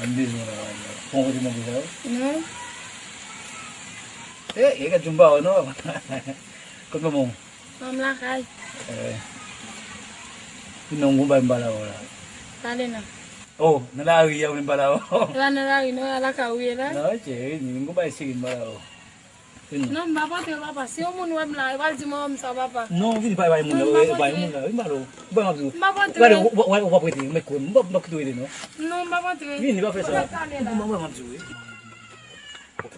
M bezwen la, la. Bon, kote manje sa yo? Non. Eh, eh, gad, m ba w non. Kote manman w? Manman m lakay. Eh. Non, m gon bagay m pale avè w la. Pale non. Oh, nan lari a, ou vin pale avè w? E pa nan lari non, a lakay ou ye la? Non, cheri, m gon bagay serye m pale avè w. Non, m pa pote yo, papa. Si yon moun wè m la, yo pral di manman m sa, papa. Non, vini pa bay moun la, non, m pa pote. Bay moun la, vini pale. Ou bay m ap di w. M pa pote. Gade, ou, ou, ou, ou p ap rete, ou mèt kouri. M p ap, m p ap kite w rete, non. Non, m pa pote. Vini, pa fè sa. Ou mèt ale la. Bon, m ap di w, wi.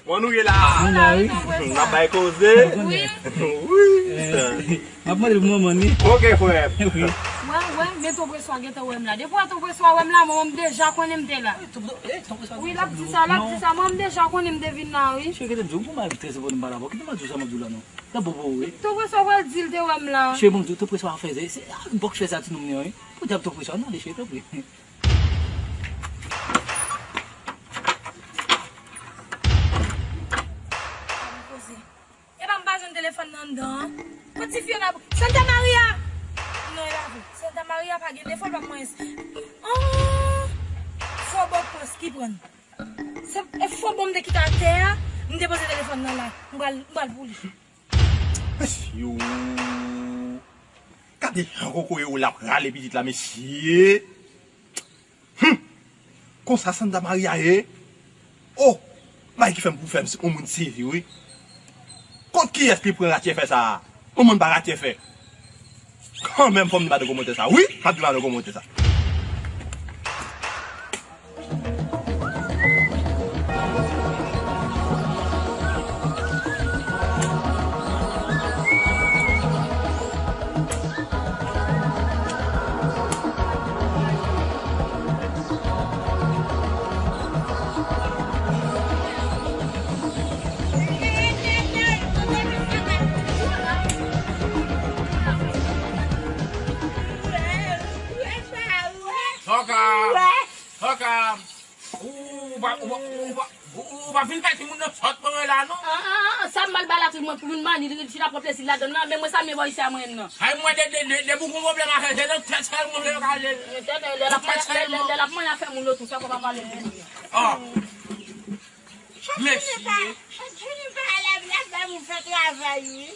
Bon, nou ye la. Nou la, wi. N ap bay koze. Wi. Wi. Eh, m ap mande pou manman ni. Ok, frè. Wi. Wè, wè, men Ton Preswa gentan wè m la. Depi wè Ton Preswa wè m la, manman m deja konnen m te la. Wi, l ap di sa, l ap di sa. Manman m deja konnen m te vin la, wi. Cheri, kite m di w, m gon bagay trè enpòtan m pale avè w. Kite m di w sa m ap di w la, non. Dabò pou ou, wi. Tou wè sa w pral di l te wè m la. Cheri, bon, Tou Preswa fè, se, se, ah, bòk fè sa ti nonm li an, wi. Podyab Tou Preswa, non, ale, cheri, tanpri. Epa m pa jwenn telefòn nan anndan an. Kot ti fi yo la? Santa Maria! Non, e pa vre. Santa Maria pa gen defo, l pa manyen. Oh! Fobo pòs ki pran. Se, e fobo m te kite atè a, m te poze telefòn nan la. M pral, m pral pou li. Mesye, gade jan kokoye w la ap rale pitit la, mesye. Hum! Konsa Santa Maria ye? Oh! Bagay ki fè m pou fè m se yon moun sezi, wi. Kot kiyès ki pran ratyè fè sa a? Yon moun pa ratyè fè. Kanmenm, fò m li madan kòmantè sa. Wi, m ap di madan kòmantè sa. Tòka! Tòka! Ou, ou pa, ou pa, ou pa, ou, ou pa fin fè timoun nan sòt mwen la, non? Ah, ah, ah, sa m mal ba la, tout mwen, pou moun mani, li, li, li ap pran plezi ladan l, non, men mwen, sa m ye bò isi a mwen, non. Ay, mwen, de, de, de, de pou gon pwoblèm a fè, se nan tèt sèlman, mwen, yo ka ale. Lè, lè, lè l ap manyen, lè, lè, lè l ap manyen a fè moun otou, fè kò pa pale moun. Ah. Mesye. Chak jounen pa lè, lè, lè moun fè travay, wi.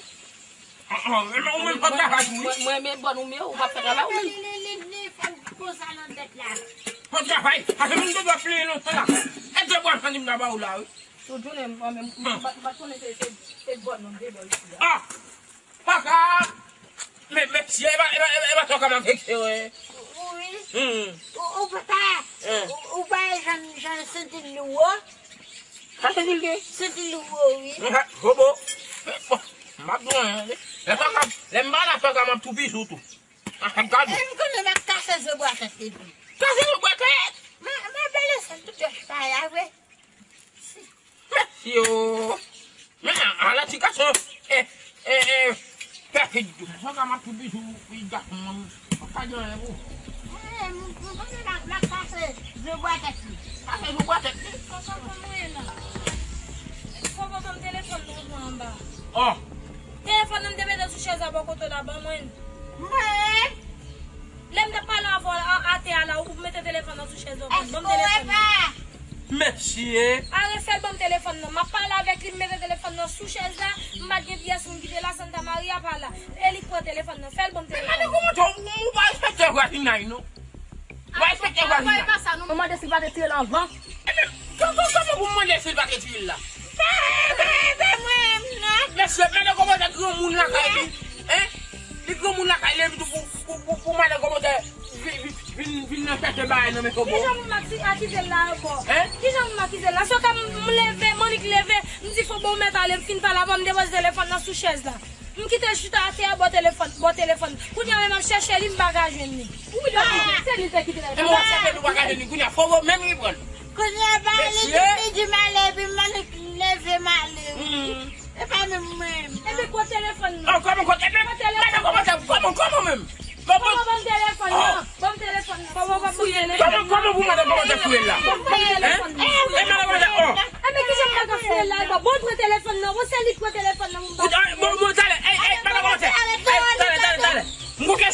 Ah, ah, men ou menm pa travay tou, wi. Mwen, mwen, mwen, bon, ou menm, ou pa fè travay, ou menm. Li, li, li, li fè konsa nan tèt la. Pa travay, pase moun te dwe pleye lontan la. E de bwa sann m ta ba ou la, wi. Tout jounen, mwen menm, m pa, m pa konnen se, se, se bon, non, de bò isi a. Ah! Paka! Men, men, si, e pa, e pa, e pa, e pa tòka m ap vekse, wi. Wi. Hmm. Ou, ou papa, hmm, ou, ou pa jan, jan senti l lou, wi. Sa se vilge? Senti lou, wi. Mwen fè bobo. Bon, m ap di w anyen, wi. Lè tòka, lè m pa la tòka, m ap tou pis ou tou. Ah, gad. E m konnen m ap kase zo bwa tèt li tou. Kase zo bwa tèt? Mwen, mwen bèl sèl tout jòj pa la, vre. Mesye o. Men, ala ti gason. Eh, eh, eh. Pèfid. Tòka m ap tou pis ou, fi gason mwen. Pa di anyen pou. Eh, m, m konnen la, la kase zo bwa tèt li. Kase zo bwa tèt li. Kòman mwen la? Fò ban m telefòn nan pran anba. Oh. Telefòn nan m te mete sou chèz la bò kote w la, ban mwen. Mwen. Lè m t ap pale avè w a, atè a la, ou mete telefòn nan sou chèz la, ban m telefòn nan. Mesye! Arefèl ban m telefòn nan. M ap pale avèk li, m mete telefòn nan sou chèz la, m pa t gen pyès moun ki te la, Santa Maria pa la. E li k pran telefòn nan, fè l ban m telefòn nan. Men madan kòmantè, ou, ou pa respekte vwazinay, non. Ou pa respekte vwazinay. Ou mande si l pa te tire l anvan. Ebyen, kò-, kò-, kòman pou m mande si l pa te tire l la? Mesye, madan kòmantè granmoun lakay li. Hein? Li granmoun lakay li, epi tou pou, pou, pou, pou madan kòmantè vin, vin, vin, vin nan chèche bagay nan men fobo. Kijan moun m ak-, akize l la ankò? Hein? Kijan moun m akize l la? Se ka m, m leve, m annik leve, m di fobo ou mèt ale, m fin pale avè w, m depoze telefòn nan sou chèz la. M kite l chita atè a bò telefòn, bò telefòn. Kounye a menm m ap chèche li, m pa ka jwenn li. Ou menm se li te kite telefòn. E mwen ap chèche li, ou pa ka jwenn li, kounye a fobo menm li pran l. Kounye a pa li ki di m ale, epi m annik leve m ale. Hmm. E pa menm mwen. Epi kote telefòn nan? Oh, kòman kote? Epi, madan kòmantè, kòman, kòman menm? Bon, bon. Kòman ban m telefòn nan? Ban m telefòn nan. Kòman ban m telefòn nan? Kòman, kòman pou madan kòmantè fouye l la? Hein? E madan kòmantè, oh. Epi kijan m pa ka fouye l la? Bon, pran telefòn nan. Bon, se li k pran telefòn nan pou m ba. Bon, bon, talè. Ey, ey, madan kòmantè. Ey, talè, talè, talè.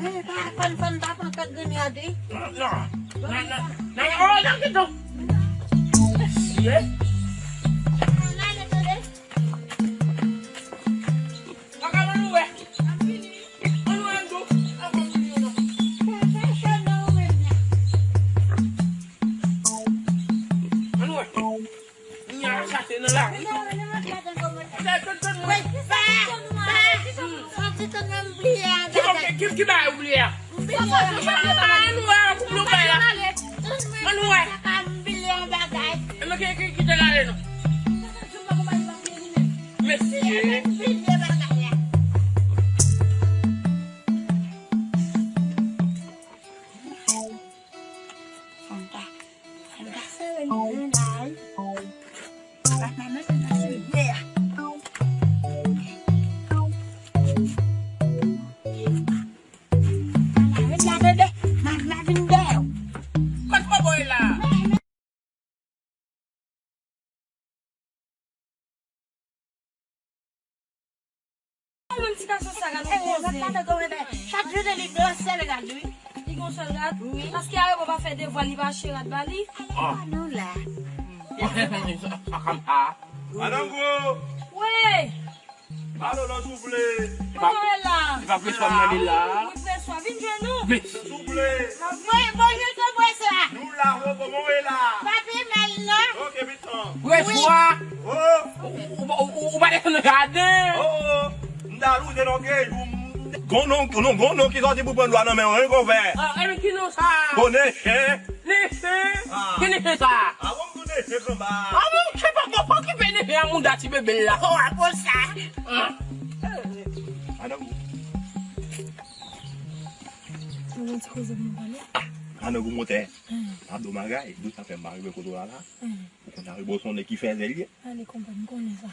Eh, pa, fann, fann, pa pran kèk grenn rad, wi. Non, non, non, non, oh, non, kite. Mesye. Ann ale, tande. Ann wè. Ann wè, ann wè, ann wè. Ann wè. Nya chache nan lari. Tann, tann, tann mwen. Ki, ki, ki bagay ou bliye a? Ann wè, ann wè. Ann wè. Enben, ki, ki, kite l ale non. Mesye. Fanta. Fanta sere nou la wi. Bat nan men fanta sere a. Ala, ret la, tande. Magna vin dèyè w. Kot bobo ye la? Menm ti gason sa, gad yon koze. Chak jou de li gen yon sèl rad, wi. Li gen yon sèl rad? Wi. Paske Arebò pa fè devwa, li pa achte rad ba li. Ah. Nou la. Madanm Gwo. Wi. Alo, non, souple. Kote w ye la? Li pa preswa m nan li la. Wi, preswa, vin jwenn nou. Souple. Bon, bonjou, tonton preswa. Nou la, ho, kòman w ye la? Pa pi mal, non. Ok, vin. Preswa. Oh. Ou, ou, ou, ou pa desann nan jaden. Oh, oh. M ta louze non ke ou. Gon non, non, gon non ki sòti pou pran dwa nan men w, wi, konpè. Ah, e men ki non sa? Konnen chen. Nechen? Ah. Ki nechen sa? Ah, bon, m tou nechen kanba. Ah, bon, se pa, pa, pa okipe nechen a mouda ti bebe la. Oh, a konsa. Ah. Madanm Gwo. Ou gen ti koze pou nou pale? Ah, Madanm Gwo Montè. Hmm. M ap di w bagay, dlo sa fè m pa rive kote w la la. Hmm. Ou konn Arebò se yon nèg ki fèzè l ye. Ale konpè, m konnen sa.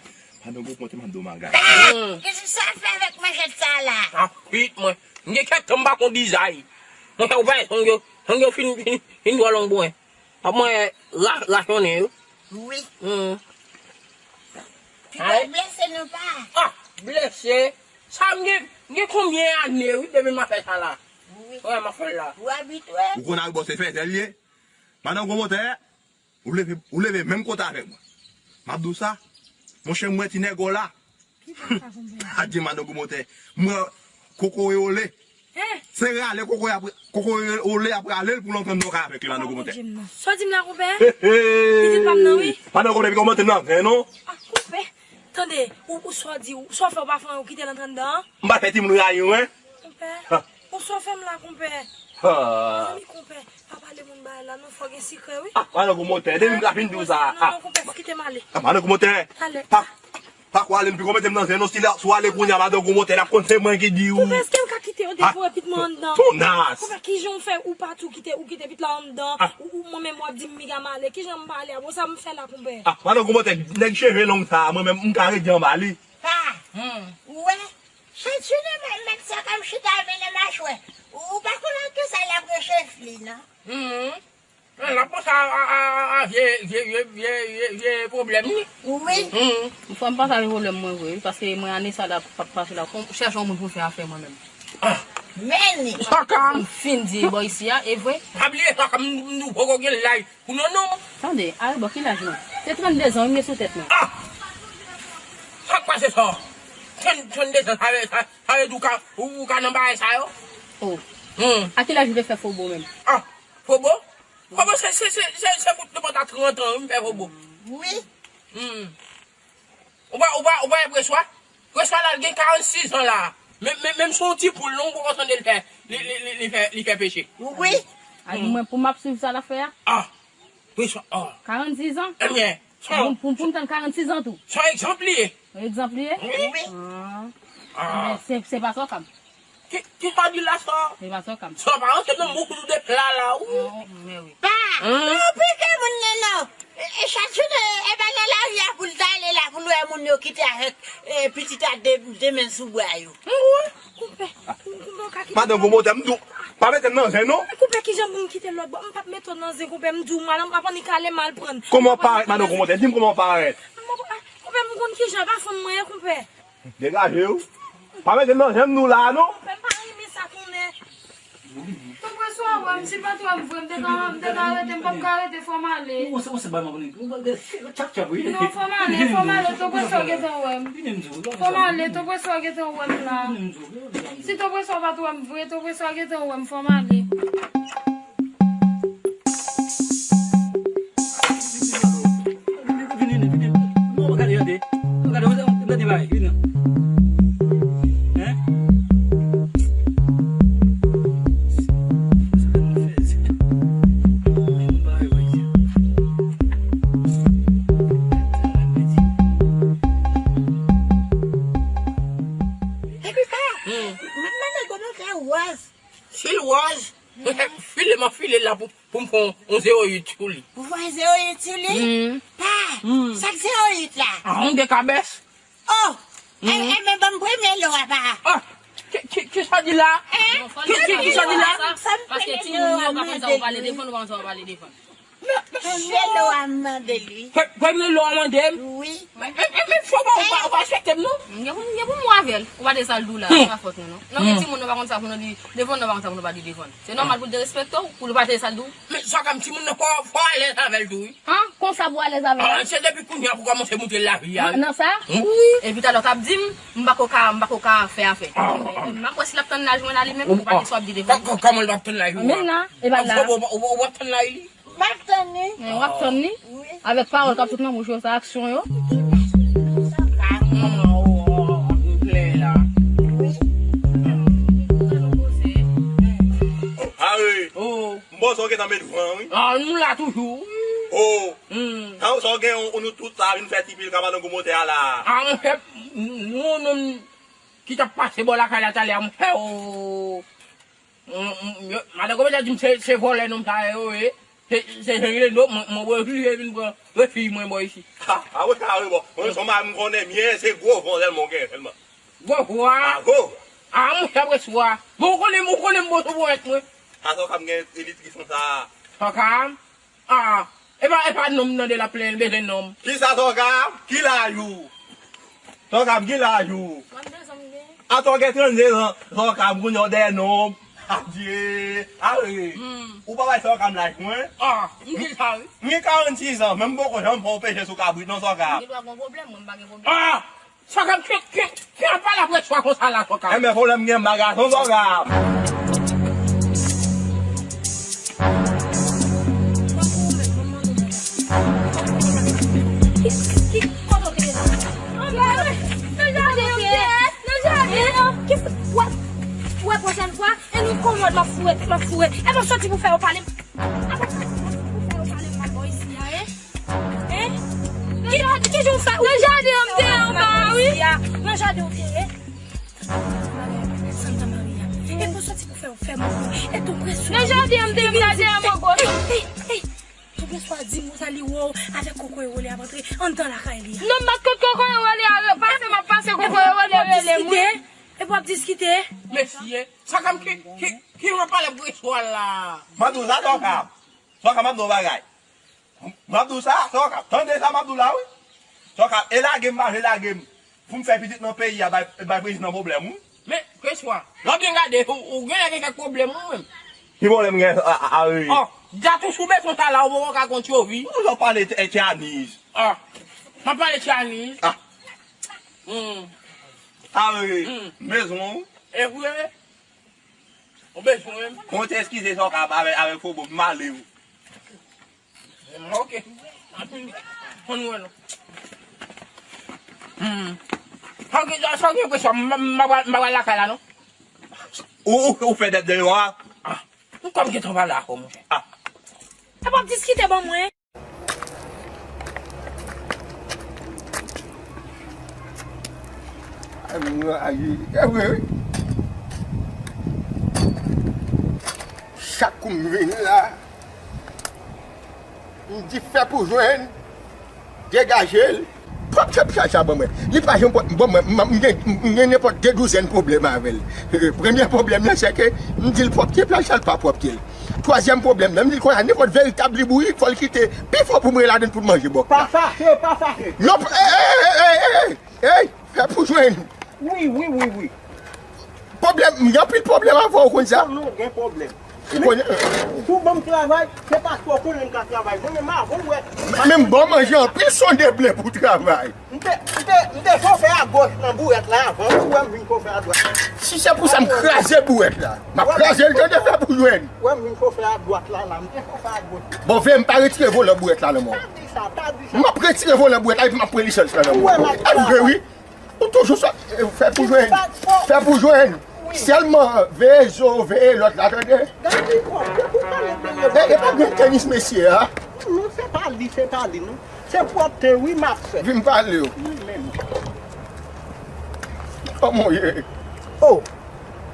Madanm Gwo Montè, m ap di w bagay. Ah! Hmm. Kisa sa fè avèk manchèt sa la? Ah, pit mwen. M gen kèk tan m pa konn dizay. Monchè, ou pa wè, ongle yo, ongle yo fin, fin, fin twò long pou mwen. Ap mwen ra-, rachonnen yo. Wi. Hmm. Pito blese nou pa. Ah, blese. Sa m gen, m gen konbyen ane, wi, depi m ap fè sa la? Wi. Wè, m ap fè l la. Ou abitye. Ou konn Arebò se fèzè l ye. Madanm Gwo Montè, ou leve, ou leve menm kote avèk mwen. M ap di w sa, monchè, m wè ti nèg w la. Ki sa, konpè? A di Madanm Gwo Montè. M wè kokoye ole. Hein? Se rale kokoye ap, kokoye ole ap rale l pou l antann nan kay avèk li, Madanm Gwo Montè. Sa w di m la, konpè? He, he. Pitit pa m nan, wi. Madanm Gwo Montè, pitit w ap antre nan ven non. Ah, konpè. Tande, ou, ou sa w di, ou sa w fè, ou pa fè anyen, ou kite l antre anndan an? M pa fè timoun rayi w, en? Konpè, ah, ou sa w fè m la, konpè? Ah. Mezanmi, konpè, pa pale moun bagay la non, fò gen sekrè, wi. Ah, Madanm Gwo Montè, depi m ta fin di w sa. Non, non, konpè, kite m ale. Ah, Madanm Gwo Montè. Ale. Pa, pa kwale m, piko mete m nan zen non, si w ale kounye a, Madanm Gwo Montè, l ap konn se mwen ki di w. Konpè, èske m ka kite yo depo epi mwen anndan? Tonas. Konpè, kijan w fè ou pa tou kite, ou kite pitit la anndan, ah, ou, ou mwen menm w ap di m piga m ale, kijan m pa ale, apre sa m fè la, konpè? Ah, Madanm Gwo Montè, nèg cheve long sa, mwen menm, m ka rete anba li. Pa. Hmm. Ou wè? Chèf li menm, menm sa k ap chita mennen machwè. Ou pa konnen kisa l ap rele chèf li, non? Hmm. L ap panse a, a, a, a, a vye, vye, vye pwoblèm li. Wi. Hmm. Fò m pataje pwoblèm mwen vre, wi, paske mwen ane sa la p ap pase la. Kon, chèche yon moun pou m fè afè mwen menm. Ah. Vini. Sòka. M fin di bò isi a, e vre? Pa bliye Sòka, m, m di w poko gen laj pou non non. Tande, Arebò, ki laj mwen? Se trannde zan wi m gen sou tèt mwen. Ah! Sa k pase sa? Trannde zan, sa vle, sa, sa vle di w ka, ou, ou ka nan bagay sa yo? Oh. Hmm. A ki laj ou te fè fobo menm? Ah, fobo? Fobo se, se, se, se, se bout de bòt a trant an wi m fè fobo. Wi. Hmm. Ou pa, ou pa, ou pa wè Preswa? Preswa la, l gen karannsis an la. Men, men, menm si yon ti poul non, ou poko tande l fè, li, li, li, li fè, li fè peche. Wi. A di mwen pou m ap swiv sa l ap fè a? Ah, Preswa, ah. Karannsis an? Ebyen, sa, pou, pou, pou m tann karannsis an tou. Sa egzanp li ye. Egzanp li ye? Wi. Ah. Ah. Men se, se pa sa w ka m. Ki, ki sa w di la sa? Se pa sa w ka m. Sa pa rantre nan bouch ou de pla la, wi. Non, men wi. Pa! Hmm? Non, pike moun nan, non. E, e, chak jounen, e pa nan lari a pou l t ale la, pou l wè moun yo kite avèk, e, pitit a de, de men sou bra yo. Konpè, konpè, w ka kite. Madan Gwo Motè, m di w, pa mete m nan zen, non. Konpè, kijan pou m kite lòt bò? M p ap mete w nan zen, konpè, m di w, madanm ap annik ale m al pran. Kòman w parèt, madan Gwo Motè? Di m kòman w parèt. Konpè, m konn kijan, e pa fanm mwen ye, konpè. Degaje w. Pa mete m nan zen m di w la a, non. Konpè, m pa renmen sa konnen. Tonpreswa wè m, si l pa t wè m vre, m te ka, m te ka rete, m p ap ka rete, fò m ale. Ou se, ou se bay m abone. Ou bay tchap tchap, wi. Non, fò m ale, fò m ale, Tonpreswa gentan wè m. Vini m di w, fò m ale, Tonpreswa gentan wè m la. Vini m di w, vini m di w. Si Tonpreswa pa t wè m vre, Tonpreswa gentan wè m, fò m ale. Vini, vini, vini. Non, gade, gade. Gade, gade, gade, vini. Hein? Epi pa, hmm, m ap mande kòman fè wòz. Si l wòz, file m ap file l la pou, pou m fè yon, yon zewo uit sou li. Pou fè yon zewo uit sou li? Hmm. Pa, hmm, sa k zewo uit la? A, yon de kabès. Oh! E, hmm, e, men ban m premye lo a, pa. Ah! Ki, ki, ki sa w di la? Hein? Ki, ki, ki sa w di la? Paske timoun yo pa konn sa w pale defann, ou pa konn sa w pale defann. Premye lo a m mande li. Pre-, premye lo a mande m? Wi. Men, men, men, men, fò pa, ou pa, ou pa respekte m, non? M gen pou, m gen pou m wè avè l. Ou pa de sa l di w la, hmm, se pa fòt nou, non. Non, gen timoun nou pa konn sa pou nou di defann, nou pa konn sa pou nou pa di defann. Se nòmal pou l derespekte w, pou l pa de sa l di w. Men sa k ap timoun nan fò, fò alèz avè l tou, wi. An, konsa pou alèz avè l? Ah, se depi kounye a pou kòmanse moute lavi a, wi. Nan sa? Wi. Epi talè w t ap di m, m pa ko ka, m pa ko ka fè afè. Ah, ah. M ap wè si l ap tann laj mwen la li menm, pou pa de sa w ap di defann. Kò-, kò-, kòman l p ap tann laj ou a? Men nan, e pa la. Ou, ou, ou, ou ap tann laj li? M ap tann li. Men w ap tann li? Wi. Avèk pawòl k ap sot nan bouch yo, sa aksyon yo. Sa ka. Manman, oh, oh, oh, m klè la. Wi. Are. Oh. M panse w gentan met van, wi. Ah, nou la toujou. Oh. Hmm. Sa, sa w gen, ou, nou tout sa vin fè ti pil ka madan Gwo Motè a la. Ah, monchè, nou, nou, ki t ap pase bò lakay la talè a, monchè, oh. Mm, mm, yo, madan Gwo Motè di m se, se vòlè nonm sa yo ye. Se, se Henry Lendo, mwen, mwen oblije vin pran refi mwen bò isi. Ha, a wè sa, wi, bon. Mwen, se yon mari m konnen byen, se gwo van sèlman w gen, sèlman. Gwo van? A, gwo. A, monchè, Preswa. Bon, ou konnen, ou konnen m bon sou ponyèt mwen. Sa, sa w ka m gen elitris konsa. Sa w ka m? Ah, e pa, e pa nonm nan de l ap plenyen, l bezwen nonm. Kisa Sòka? Ki laj ou? Sòka, ki laj ou? Trannde zan m gen. Atò gen trannde zan, Sòka, kounye a w dèyè nonm. Adye, are. Hmm. Ou pa bay Sòka laj mwen? Ah, m di sa wi. M gen karannsis zan, men m poko janm fè yon peche sou kabrit non, Sòka. M gen dwa gen yon pwoblèm, mwen m pa gen pwoblèm. Ah! Sòka, ki, ki, ki ap pale apre swa konsa la, Sòka? Enben, pwoblèm gen m pa gason, Sòka. Ki, ki, kote w te ye la? Nan jaden an, nan jaden an. Ki, wè, wè, pwochèn fwa, e nou komòd m ap foure, m ap foure. E bon, soti pou fè yo pale m. A bon, soti pou fè yo pale m, m ap bò isi a, e. Hein? Ki, ki jan w fè? Nan jaden an m te ye anba a, wi. Nan jaden w te ye? Santa Maria. E pou soti pou fè w fè mwen. E tou presyon. Nan jaden an m te ye, m nan dèyè mango. Ey, ey, ey. Tou presyon di mwen sa li wè w avèk kokoye wole ap antre anndan lakay li a. Non, m pa t konn kokoye wole a pase, m ap pase kokoye wole rele m, wi. E pou ap diskite? Mesye, sa k ap ki, ki, ki jan pale presyon la? M ap di w sa, Sòka. Sòka, m ap di w yon bagay. M ap di w sa, Sòka. Tande sa m ap di w la, wi. Sòka, e lage m, pa vle lage m. Pou m fè pitit nan peyi a, bay, bay prezidan pwoblèm, wi. Men, keswa, lè w byen gade, ou, ou genlè gen kèk pwoblèm ou menm. Ki pwoblèm gen a, a, a, wi. Ò, dat ou sou beton sa la, ou poko ka kont yo, wi. Ou lè w pale e, e Tchaniz. Ò, m ap pale Tchaniz. Ah. Hmm. A, wi. Hmm. Bezwen w. E vre? Ou bezwen m? Ou te eskize sa w ka avèk, avèk fobo, m ale wi. Ok. Ann wè non. Hmm. Sa w gen, sa w gen enpresyon m, m, m, m, m lakay la non? Ou, ou, ou fè dèt deyò a? Ah. M kwè m gentan pale avè w, monchè. Ah. Sa p ap diskite ban mwen. Ay, mwen rayi. E vre, wi. Chak kou m vini la, m di fè pou jwenn, degaje l. Pwòpte pyè sa ban mwen. Li pa janm pwòp. Bon, mwen, m, m gen, m gen nenpòt de douzèn pwoblèm avè l. Premye pwoblèm nan, se ke m di l pwòpte pyè sa, l pa pwòpte l. Twazyèm pwoblèm nan, m di l konnya, nenpòt veritab libourik, fò l kite pi fò pou m rele ladann pou l manje bòk la. Pa fache, pa fache. Non, e, e, fè pou jwenn. Wi, wi, wi, wi. Pwoblèm, m gen anpil pwoblèm avè w, ou konn sa. Non, non, gen pwoblèm. Ou konnen. Si w ban m travay, se paske w konnen m ka travay. Mwen menm avè w, wè. Men m ba w manje anpil sonde ble pou travay. M te, m te, m te chofè a goch nan bourèt la avan, ou wè m vin chofè a dwat. Si se pou sa, m kraze bourèt la. M ap kraze l, tande, fè pou jwenn. Ou wè m vin chofè a dwat la, la. M te chofè a goch. Bon, veye m pa retire volan bourèt la nan men w. Pa di sa, pa di sa. M ap retire volan bourèt la, epi m ap pran lisans la nan men w. Ou wè m ap travay. Ou toujou sa, fè pou jwenn. Fè pou jwenn. Wi. Sèlman, veye zo, veye lòt la, tande. Gade, ou pale de... E, e pa grenn tenis mesye a. Non, se pa li, se pa li, non. Se pwòpte, wi, m ap fè. Vin pale w. Wi, menm. Kòman w ye? Oh,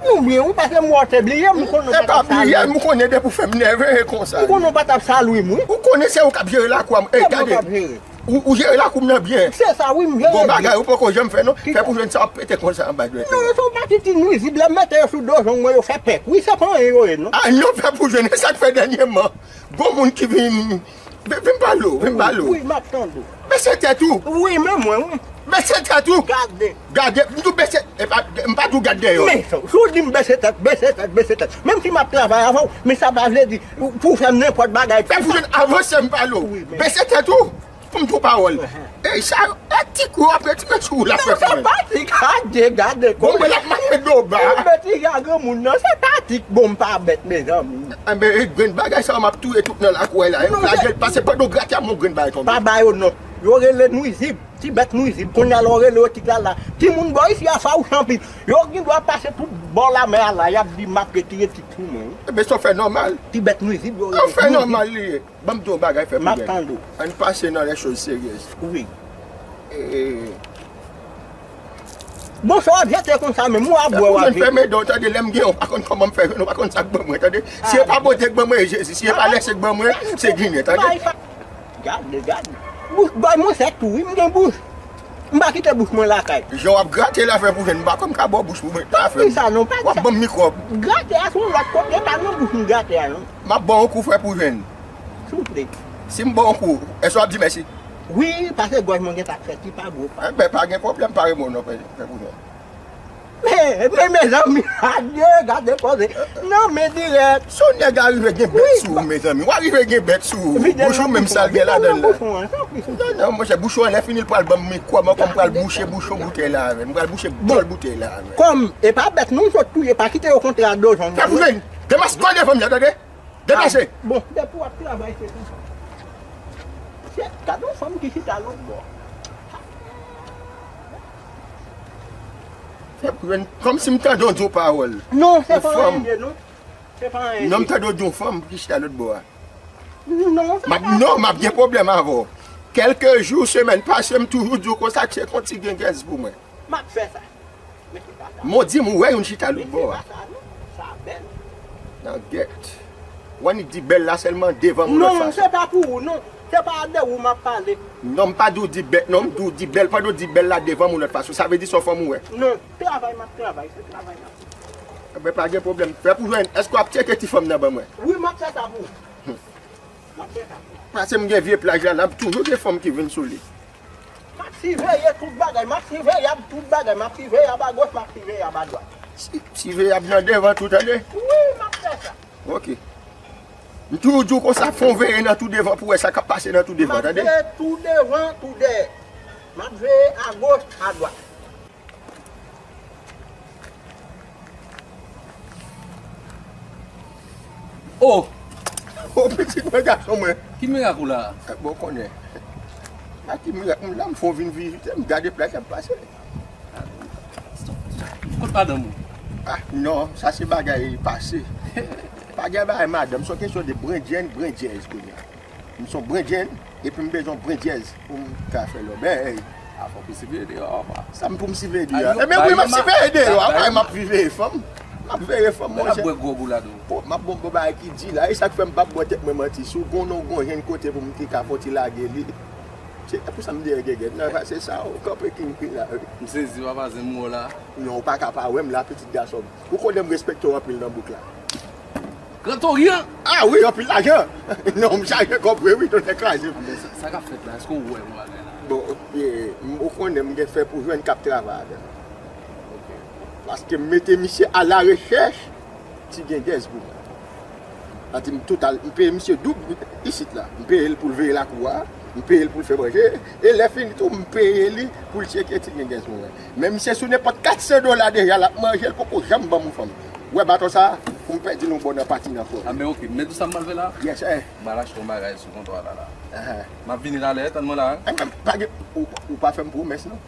nou byen, wi, paske m wè w te bliye m, m konnen w pa t ap salye m. E pa bliye m, ou konnen depi w fè m nève konsa. M konnen w pa t ap salye m, wi. Ou konnen se ou k ap jere lakou a, e, gade. Ou, ou jere lakou m nan byen. Se sa, wi, m jere byen. Bon bagay, ou poko janm fè, non. Fè pou jwenn sa w ap pete konsa anba dwèt ou. Non, se yon pakèt ti nwizib, lè m mete yo sou do zong mwen, yo fè pèk. Wi, se pa anyen yo ye, non. Ah, non, fè pou jwenn, e sa k fè dènyèman. Gon moun ki vin, vin, vin pale w, vin pale w. Wi, m ap tande w. Bese tèt ou. Wi, men mwen, wi. Bese tèt ou. Gade. Gade, m di w bese, e pa, m pa di w gad dèyè w. Men, si w di m bese tèt, bese tèt, bese tèt. Menm si m ap travay avè w, men sa pa vle di pou w fè m nenpòt bagay. Fè pou jwenn, avanse m pale w. Wi, men. Bese tèt ou. Pou m di w pawòl. Ey, sa, e ti kou ap retire sou ou la. Non, se pa tik, gade, gade. Bon, mwen l ap mache do ba. Ou meti a granmoun nan, se pa tik, bon, m pa bèt, mezanmi. Enben, e grenn bagay sa, m ap touye tout nan lakou a la. Yo kraze l, pase pandan w grate a, yon grenn bagay tonbe. Pa ba yo non. Yo rele nwizib, ti bèt nwizib. Kounye a la, w rele yo ti lala. Timoun bò isi a, fawouch anpil. Yo gen dwa pase tout bò lanmè a la, y ap di m ap retire tik sou mwen. Enben, sa w fè nòmal. Ti bèt nwizib, yo rele nwizib. Sa w fè nòmal li ye. Ban m di w yon bagay, fè pou jwenn. M ap tande w. Ann pase nan les choses sérieuses. Wi. E, bon, sa w ap jete konsa menm, ou ap bwè, w ap jete. Fè pou jwenn, fèmen dan w, tande, lè m gen, ou pa konn kòman m fè jwenn, ou pa konn sa k ban mwen, tande. Si e pa Bondye k ban mwen, e Jezi, si e pa lèse k ban mwen, se Ginen, tande. Gade, gade. Bouch, bay mwen sèk tou, wi, m gen bouch. M pa kite bouch mwen lakay. Jan w ap grate la, fè pou jwenn, m pa konn ka ba w bouch pou mwen pa fè m. Pa di sa non, pa di sa. W ap ban m mikwòb. Grate a se yon lòt kote, pa nan bouch m grate a non. M ap ba w yon kou, fè pou jwenn. Souple. Si m ba w yon kou, èske w ap di mèsi? Wi, paske gòj mwen gentan fè ti pa gwo pa. Enben, pa gen pwoblèm, pare mwen non, fè, fè pou jwenn. Men, men, mezanmi, adye, gade koze. Non, men dirèk. Si yon nèg arive gen bèt sou ou, mezanmi, w arive gen bèt sou ou. Bouch ou menm sa l gen ladan l la. Non, non, monchè, bouch ou anlè fini, l pral ban m mikwòb ankò, m pral bouche bouchon boutèy la avè l. M pral bouche bòl boutèy la avè l. Kòm e pa bèt non, m sot touye, pa kite yo kontre a do zong. Fè pou jwenn. Demaske w devan m nan, tande? Deplase! Ah, bon, depi w ap travay, se konsa. Se, gade yon fanm ki chita lòt bò. Fè pou jwenn, kòmsi m tande w di yon pawòl. Non, se pa anyen, non. Se pa anyen. Non, m tande w di yon fanm ki chita lòt bò a. Non, se pa. M ap, non, m ap gen pwoblèm avè w. Kèlke jou, semèn pase, m toujou di w konsa, tcheke yon ti gengèz pou mwen. M ap fè sa. Men se pa sa. Mon di m, ou wè youn chita lòt bò a. Men se pa sa, non. Sa bèl. Nan gèt. W annik di bèl la sèlman devan m lòt fason. Non, se pa pou ou, non. Se pa de ou m ap pale. Non, m pa di w di bèl, non, m di w di bèl. Pandan w di bèl la devan m yon lòt fason, sa vle di se yon fanm ou wè. Non, travay m ap travay, se travay m ap fè. Enben, pa gen pwoblèm. Fè pou jwenn. Èske w ap tcheke ti fanm nan ban mwen? Wi, m ap fè sa pou ou. M ap fè sa pou ou. Paske m gen vye plaj la, la toujou gen fanm ki vin sou li. M ap siveye tout bagay, m ap siveyab tout bagay, m ap siveyab agoch, m ap siveyab adwat. Si, siveye ap nan devan tou, tande? Wi, m ap fè sa. Ok. M toujou di w konsa, fè w veye nan tou devan pou w wè sa k ap pase nan tou devan, tande? M ap veye tou devan, tou dèyè. M ap veye agoch, adwat. Oh! Oh, pitit mwen, gason mwen. Ki mirak ou la? Bon, konnen. A ki mirak, m la, m fè w vin vizite, m gade plaj ap pase. Kot madanm ou? Ah, non, sa se bagay pase. Pa gen bagay madanm, se yon kesyon de brendyen, brendyèz kounye a. M se yon brendyen, epi m bezwen yon brendyèz pou m ka fè lòbèy. A fò pou siveye deyò, papa. Sa m pou m siveye deyò? Ebyen wi, m ap siveye deyò, apa m ap veye fanm. M ap veye fanm, monchè. Bwè gwòg ou la, non. Po, m ap bon, bon bagay ki di la, e sa k fè m p ap bwè tèt mwen manti. Si w gon non, gon jenn kote pou m te ka fè yon ti lage li. Se pou sa m dèyè gègèt nan, se sa, w kanpe king king la. M sezi, papa, zen mwen la. Non, ou pa ka pa wè m la, pitit gason m. Ou konnen m respekte w anpil nan bouk la. Gran Toryan! Ah wi, anpil lajan! Non, m chaje kòb vre wi, tonè kraze m. Sa, sa k ap fèt la? Èske w wè yon bagay la? Bon, e, m, ou konnen m gen fè pou jwenn k ap travay avè m. Ok. Paske m mete misye a la rechèch ti gengèz pou mwen. Sa di m total, m peye misye doub isit la. M peye l pou l veye lakou a, m peye l pou l fè manje, e lè fini tou, m peye li pou l tcheke ti gengèz pou mwen. Men misye sou nenpòt kat san dola deja, l ap manje, l poko janm ban m yon fanm. Ou wè baton sa a, pou m pèdi l yon bò nan pati nan kò. A, men ok, men tou sa m pral fè la? Yes, eh. M al achte yon bagay sou kontwa la, la. Ahan. M ap vini talè, tann mwen la. Eh, men, pa gen, ou, ou pa fè m pwomès, non?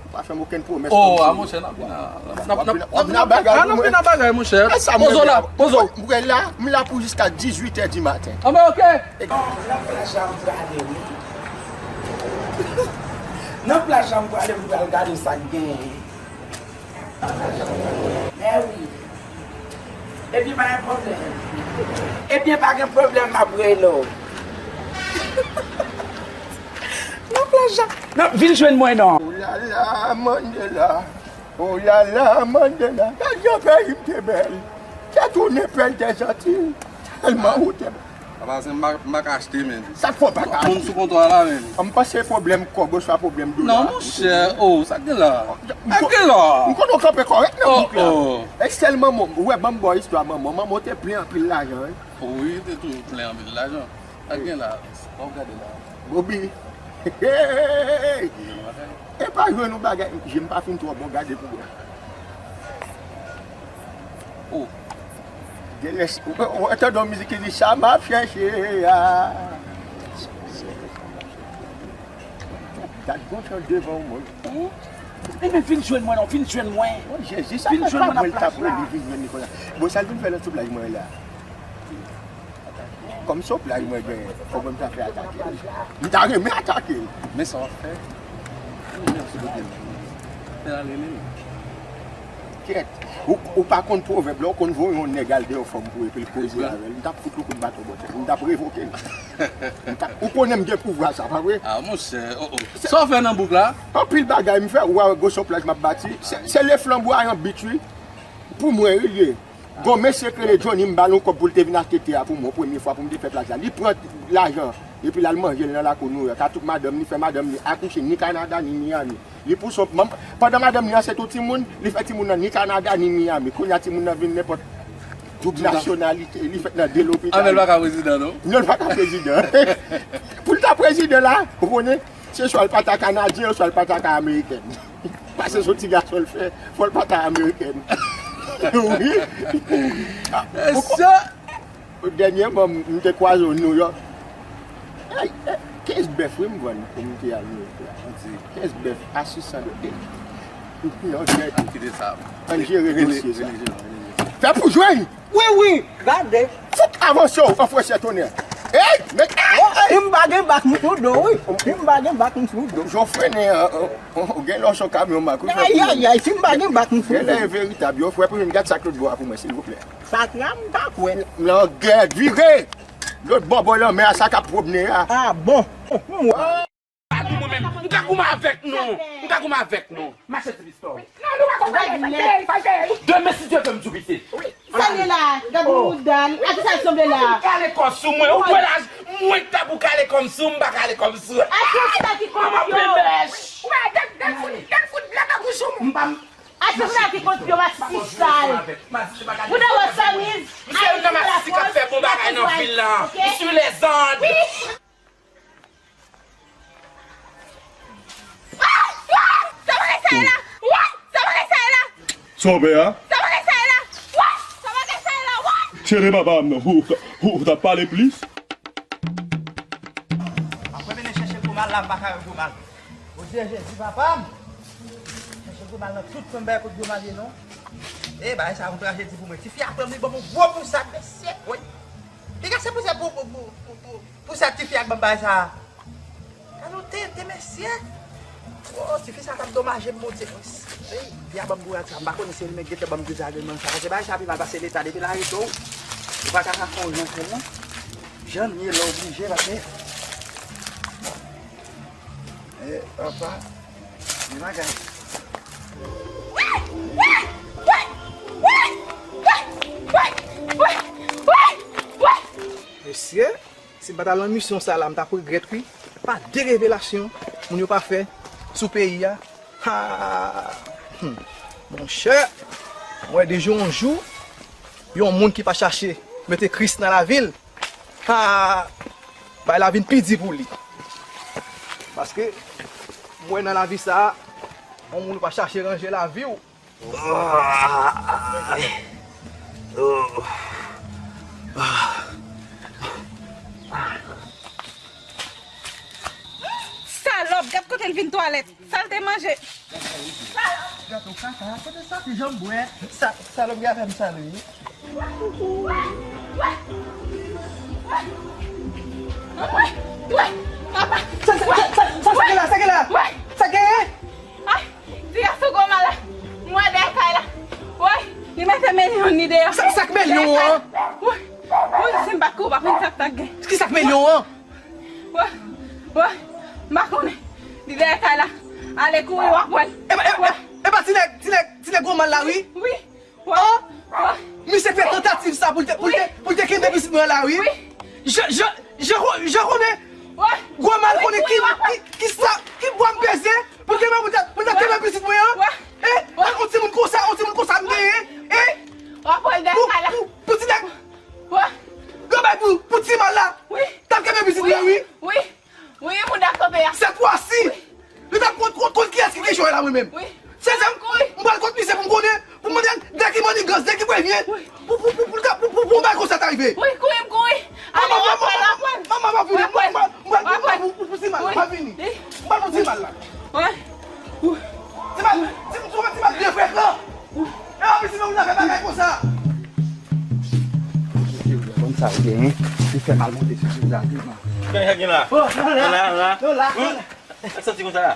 Ou pa fè m okenn pwomès kòmsi. Oh, a, monchè, n ap vin a, n ap, n ap, n ap vin a bagay, a, n ap vin a bagay, monchè. Pozo la, pozo. Mwen la, m la pou jiska dizuit è di maten. A, men ok. Nan plaj la m prale, wi. Nan plaj la m prale, m pral gade sa k genyen. Mè wi. Ebyen, pa gen pwoblèm. Ebyen, pa gen pwoblèm, m ap rele w. Nan plaj la. Non, vin jwenn mwen, non. Oh la la, Mandela. Oh la la, Mandela. Gad jan peyi m te bèl. Te tounen pèl dèzanti. Tèlman ou te bèl. Papa, se m pa, m pa ka achte, men. Sa k fè w pa ka achte? Moun sou kontwa la, men. M panse pwoblèm kòb oswa pwoblèm dola. Non, monchè, oh, sa k gen la? Sa k gen la? M konnen w kanpe kòrèk nan bouk la. E sèl manman w, ou wè, ban m ba w istwa manman w. Manman w te plen anpil lajan, wi. Wi, te toujou plen anpil lajan. Sa k gen la? Sa w gade la? Bobi. Hey! E pa jwenn yon bagay, je m pa fin twò bon, gade pou wè. Oh. Gen lè, ou, ou, ou tande yon mizik ki di, sa m ap chèche a. Gad gon chan devan w, mwen. Ebyen, vin jwenn mwen, non, vin jwenn mwen. Oh, Jezi, sa fè pa mwen l t ap rele, vin jwenn li konsa. Bon, sa l vin fè nan sou plaj mwen la? Kòm se yon plaj mwen genyen, fò mwen ta fè atake l. M ta renmen atake l. Men sa w ap fè, ou menm sou kote l. Fè l al rele l. Kèt, ou, ou pa konn pwovèb la, ou konn voye yon nèg al deyò fanm pou epi l koze avè l. M t ap fout yon kout baton bò tèt, m t ap revoke l. M t ap, ou konnen m gen pouvwa sa, pa vre? Ah, monchè, oh, oh. Sa w fè nan bouk la? Anpil bagay m fè, ou wè gwo sou plaj m ap bati. Se, se le flanbwayan beach, wi. Pou mwen, wi, l ye. Gon mesye k rele Johnny, m ba l yon kòb pou l te vin achte tè a pou mwen, premye fwa pou m te fè plaj la. Li pran lajan, epi l al manje l nan lakou Nouyòk. Atout madanm li, fè madanm li akouche ni Kanada, ni Miami. Li pouse yon, pandan madanm li ansent yon timoun, li fè timoun nan ni Kanada, ni Miami. Kounye a timoun nan vin nenpòt doub nasyonalite, li fèt nan de lopital. Ah, men l pa ka prezidan, non? Non, l pa ka prezidan. Pou l ta prezidan la, ou konnen, se swa l pa ta kanadyen, swa l pa ta ka amerikèn. Paske se yon ti gason l fè, fò l pa ta amerikèn. Wi. Dènyèman, m te kwaze w Nouyòk. Ay, eh, kenz bèf, wi, m vann pou m te al Nouyòk la. Kenz bèf a sis san dola. Yon dèt. Ann kite sa. Ann jere mesye sa. Fè pou jwenn! Wi, wi, gade. Fout avanse w, anfwesè tonè. Ey, men, ey, ey. Si m pa gen bak, m sou do, wi. Si m pa gen bak, m sou do. Jan w frennen an, an, an, gen lè w se yon kamyon mak, wi, frè. Ayayay, si m pa gen bak, m sou do. Gen lè e veritab, yo, frè, pou vin gad sa k lòt bò a pou mwen, silvouplè. Sa tra m pa kwè. Langèt, vire! Lòt bò, bò lanmè a, sa k ap pwomne a. Ah, bon. Gad nou mwen menm, m ka goumen avèk nou. M ka goumen avèk nou. Mache ti pistòl. Non, nou pa konn bagay sa, sa, sa. Demen, si Dye vle, m di w piti. Sa l ye la, gad moun mouda l, a ki sa l sanble la? Ou kale kò sou mwen, ou kwè laj mwen k ta pou kale kò m sou, m pa kale kò m sou. A ki sa ki kò m yo? Manman bebèch. Ou pa gad, gad fout, gad fout, gad fout, gad fout. M pa, Ase pou nèg ki kont yo, masisi sal. Pou nan wè samiz. Misye youn nan masisi k ap fè bon bagay nan vil la. Misye lèzòd. Sa bagay sa ye la? Sa bagay sa ye la? Sa w fè a? Sa bagay sa ye la? Sa bagay sa ye la? Tire papa m non. Ou, ou, ou ta pale plis. Apre vini chèche gwo mal la, m pa ka wè gwo mal. Bondye Jezi papa m. Chèche gwo mal nan tout kwen m bay kote gwo mal ye non. E bagay sa yon trajedi pou mwen. Tifi a pran m li ban m yon gwo pousad mesye. Wi. Piga se pousad pou pou pou pou pou pou sa tifi a k ban m bagay sa. Gade yon tenten mesye. Oh, tifi sa t ap domaje m Bondye. Ey, li a ban m kouraj sa. M pa konnen se li menm gentan ban m dezagreman sa. Paske bagay sa pi mal pase leta depi l arete w. Ou pa ka fè yon jan fè l non. Jan l ye la oblije paske. Eh, papa. Men bagay. Mesye, si m pa t al nan misyon sa la, m t ap regrèt wi. Pa de revelasyon moun yo pa fè sou peyi a. Ha! Hmm. Monchè, mwen deja yon jou, yon moun ki pa chache mete Kris nan lavi l, ha! Bagay la vin pi di pou li. Paske, mwen nan lavi sa a, yon moun pa chache ranje lavi w. Salòp, gad kote l vin twalèt. Sa l te manje. Salòp. Gad yon kaka, kote santi jan m bwè. Sa, salòp gen afè m sale wi. Sa, sa, sa, sa, sa, sa gen la, sa gen la? Sa gen? Ay, ti gason gwo mal la. M wè dèyè kay la. Woy, li mete melyon ni deyò. Sa, sa k melyon an? Woy, woy, si m pa t kouri, w pa konn sa k t ap gen. Ki sa k melyon an? Woy, woy, m pa konnen. Li dèyè kay la. Ale kouri, w ap wè l. E pa, e, e, e pa ti nèg, ti nèg, ti nèg gwo mal la, wi? Wi. An? Misye fè tantativ sa pou l te, pou l te, pou l te kenbe pitit mwen an la, wi. Je, je, je, je konnen. Gwo mal konnen ki, ki, ki sa, ki bwa m peze pou l kenbe, pou l te, pou l te kenbe pitit mwen an. E, e, yon timoun konsa, yon timoun konsa m genyen. E, pou, pou, pou ti nèg. Gwo bay pou, pou ti mal la. T ap kenbe pitit mwen, wi. Wi, mouda kanpe a. Sèt fwa si, li t ap kont, kont, kont kiyès ki gen jwè la, mwen menm. Wi. Se sa, m pral kont misye pou m konnen, pou m mande l de ki mannigans, de ki premye, pou, pou, pou, pou, pou, pou, pou yon bagay konsa ta rive. Wi, kouri, m kouri. Ale, w ap wè l, w ap wè l. Manman, manman, m ap vini. M pral, m pral pou, pou, pou, pou ti mal la, m ap vini. M pral pou ti mal la. Ti mal, ti, ti, ti mal byen frekan. E anplis, si nou vin avè bagay konsa. Kòm sa, ou genyen, li fè mal monte sou ti vizaj li, man. Kòman sa gen la? Oh, la, la. La, la. Non, la, la. Sa soti konsa la?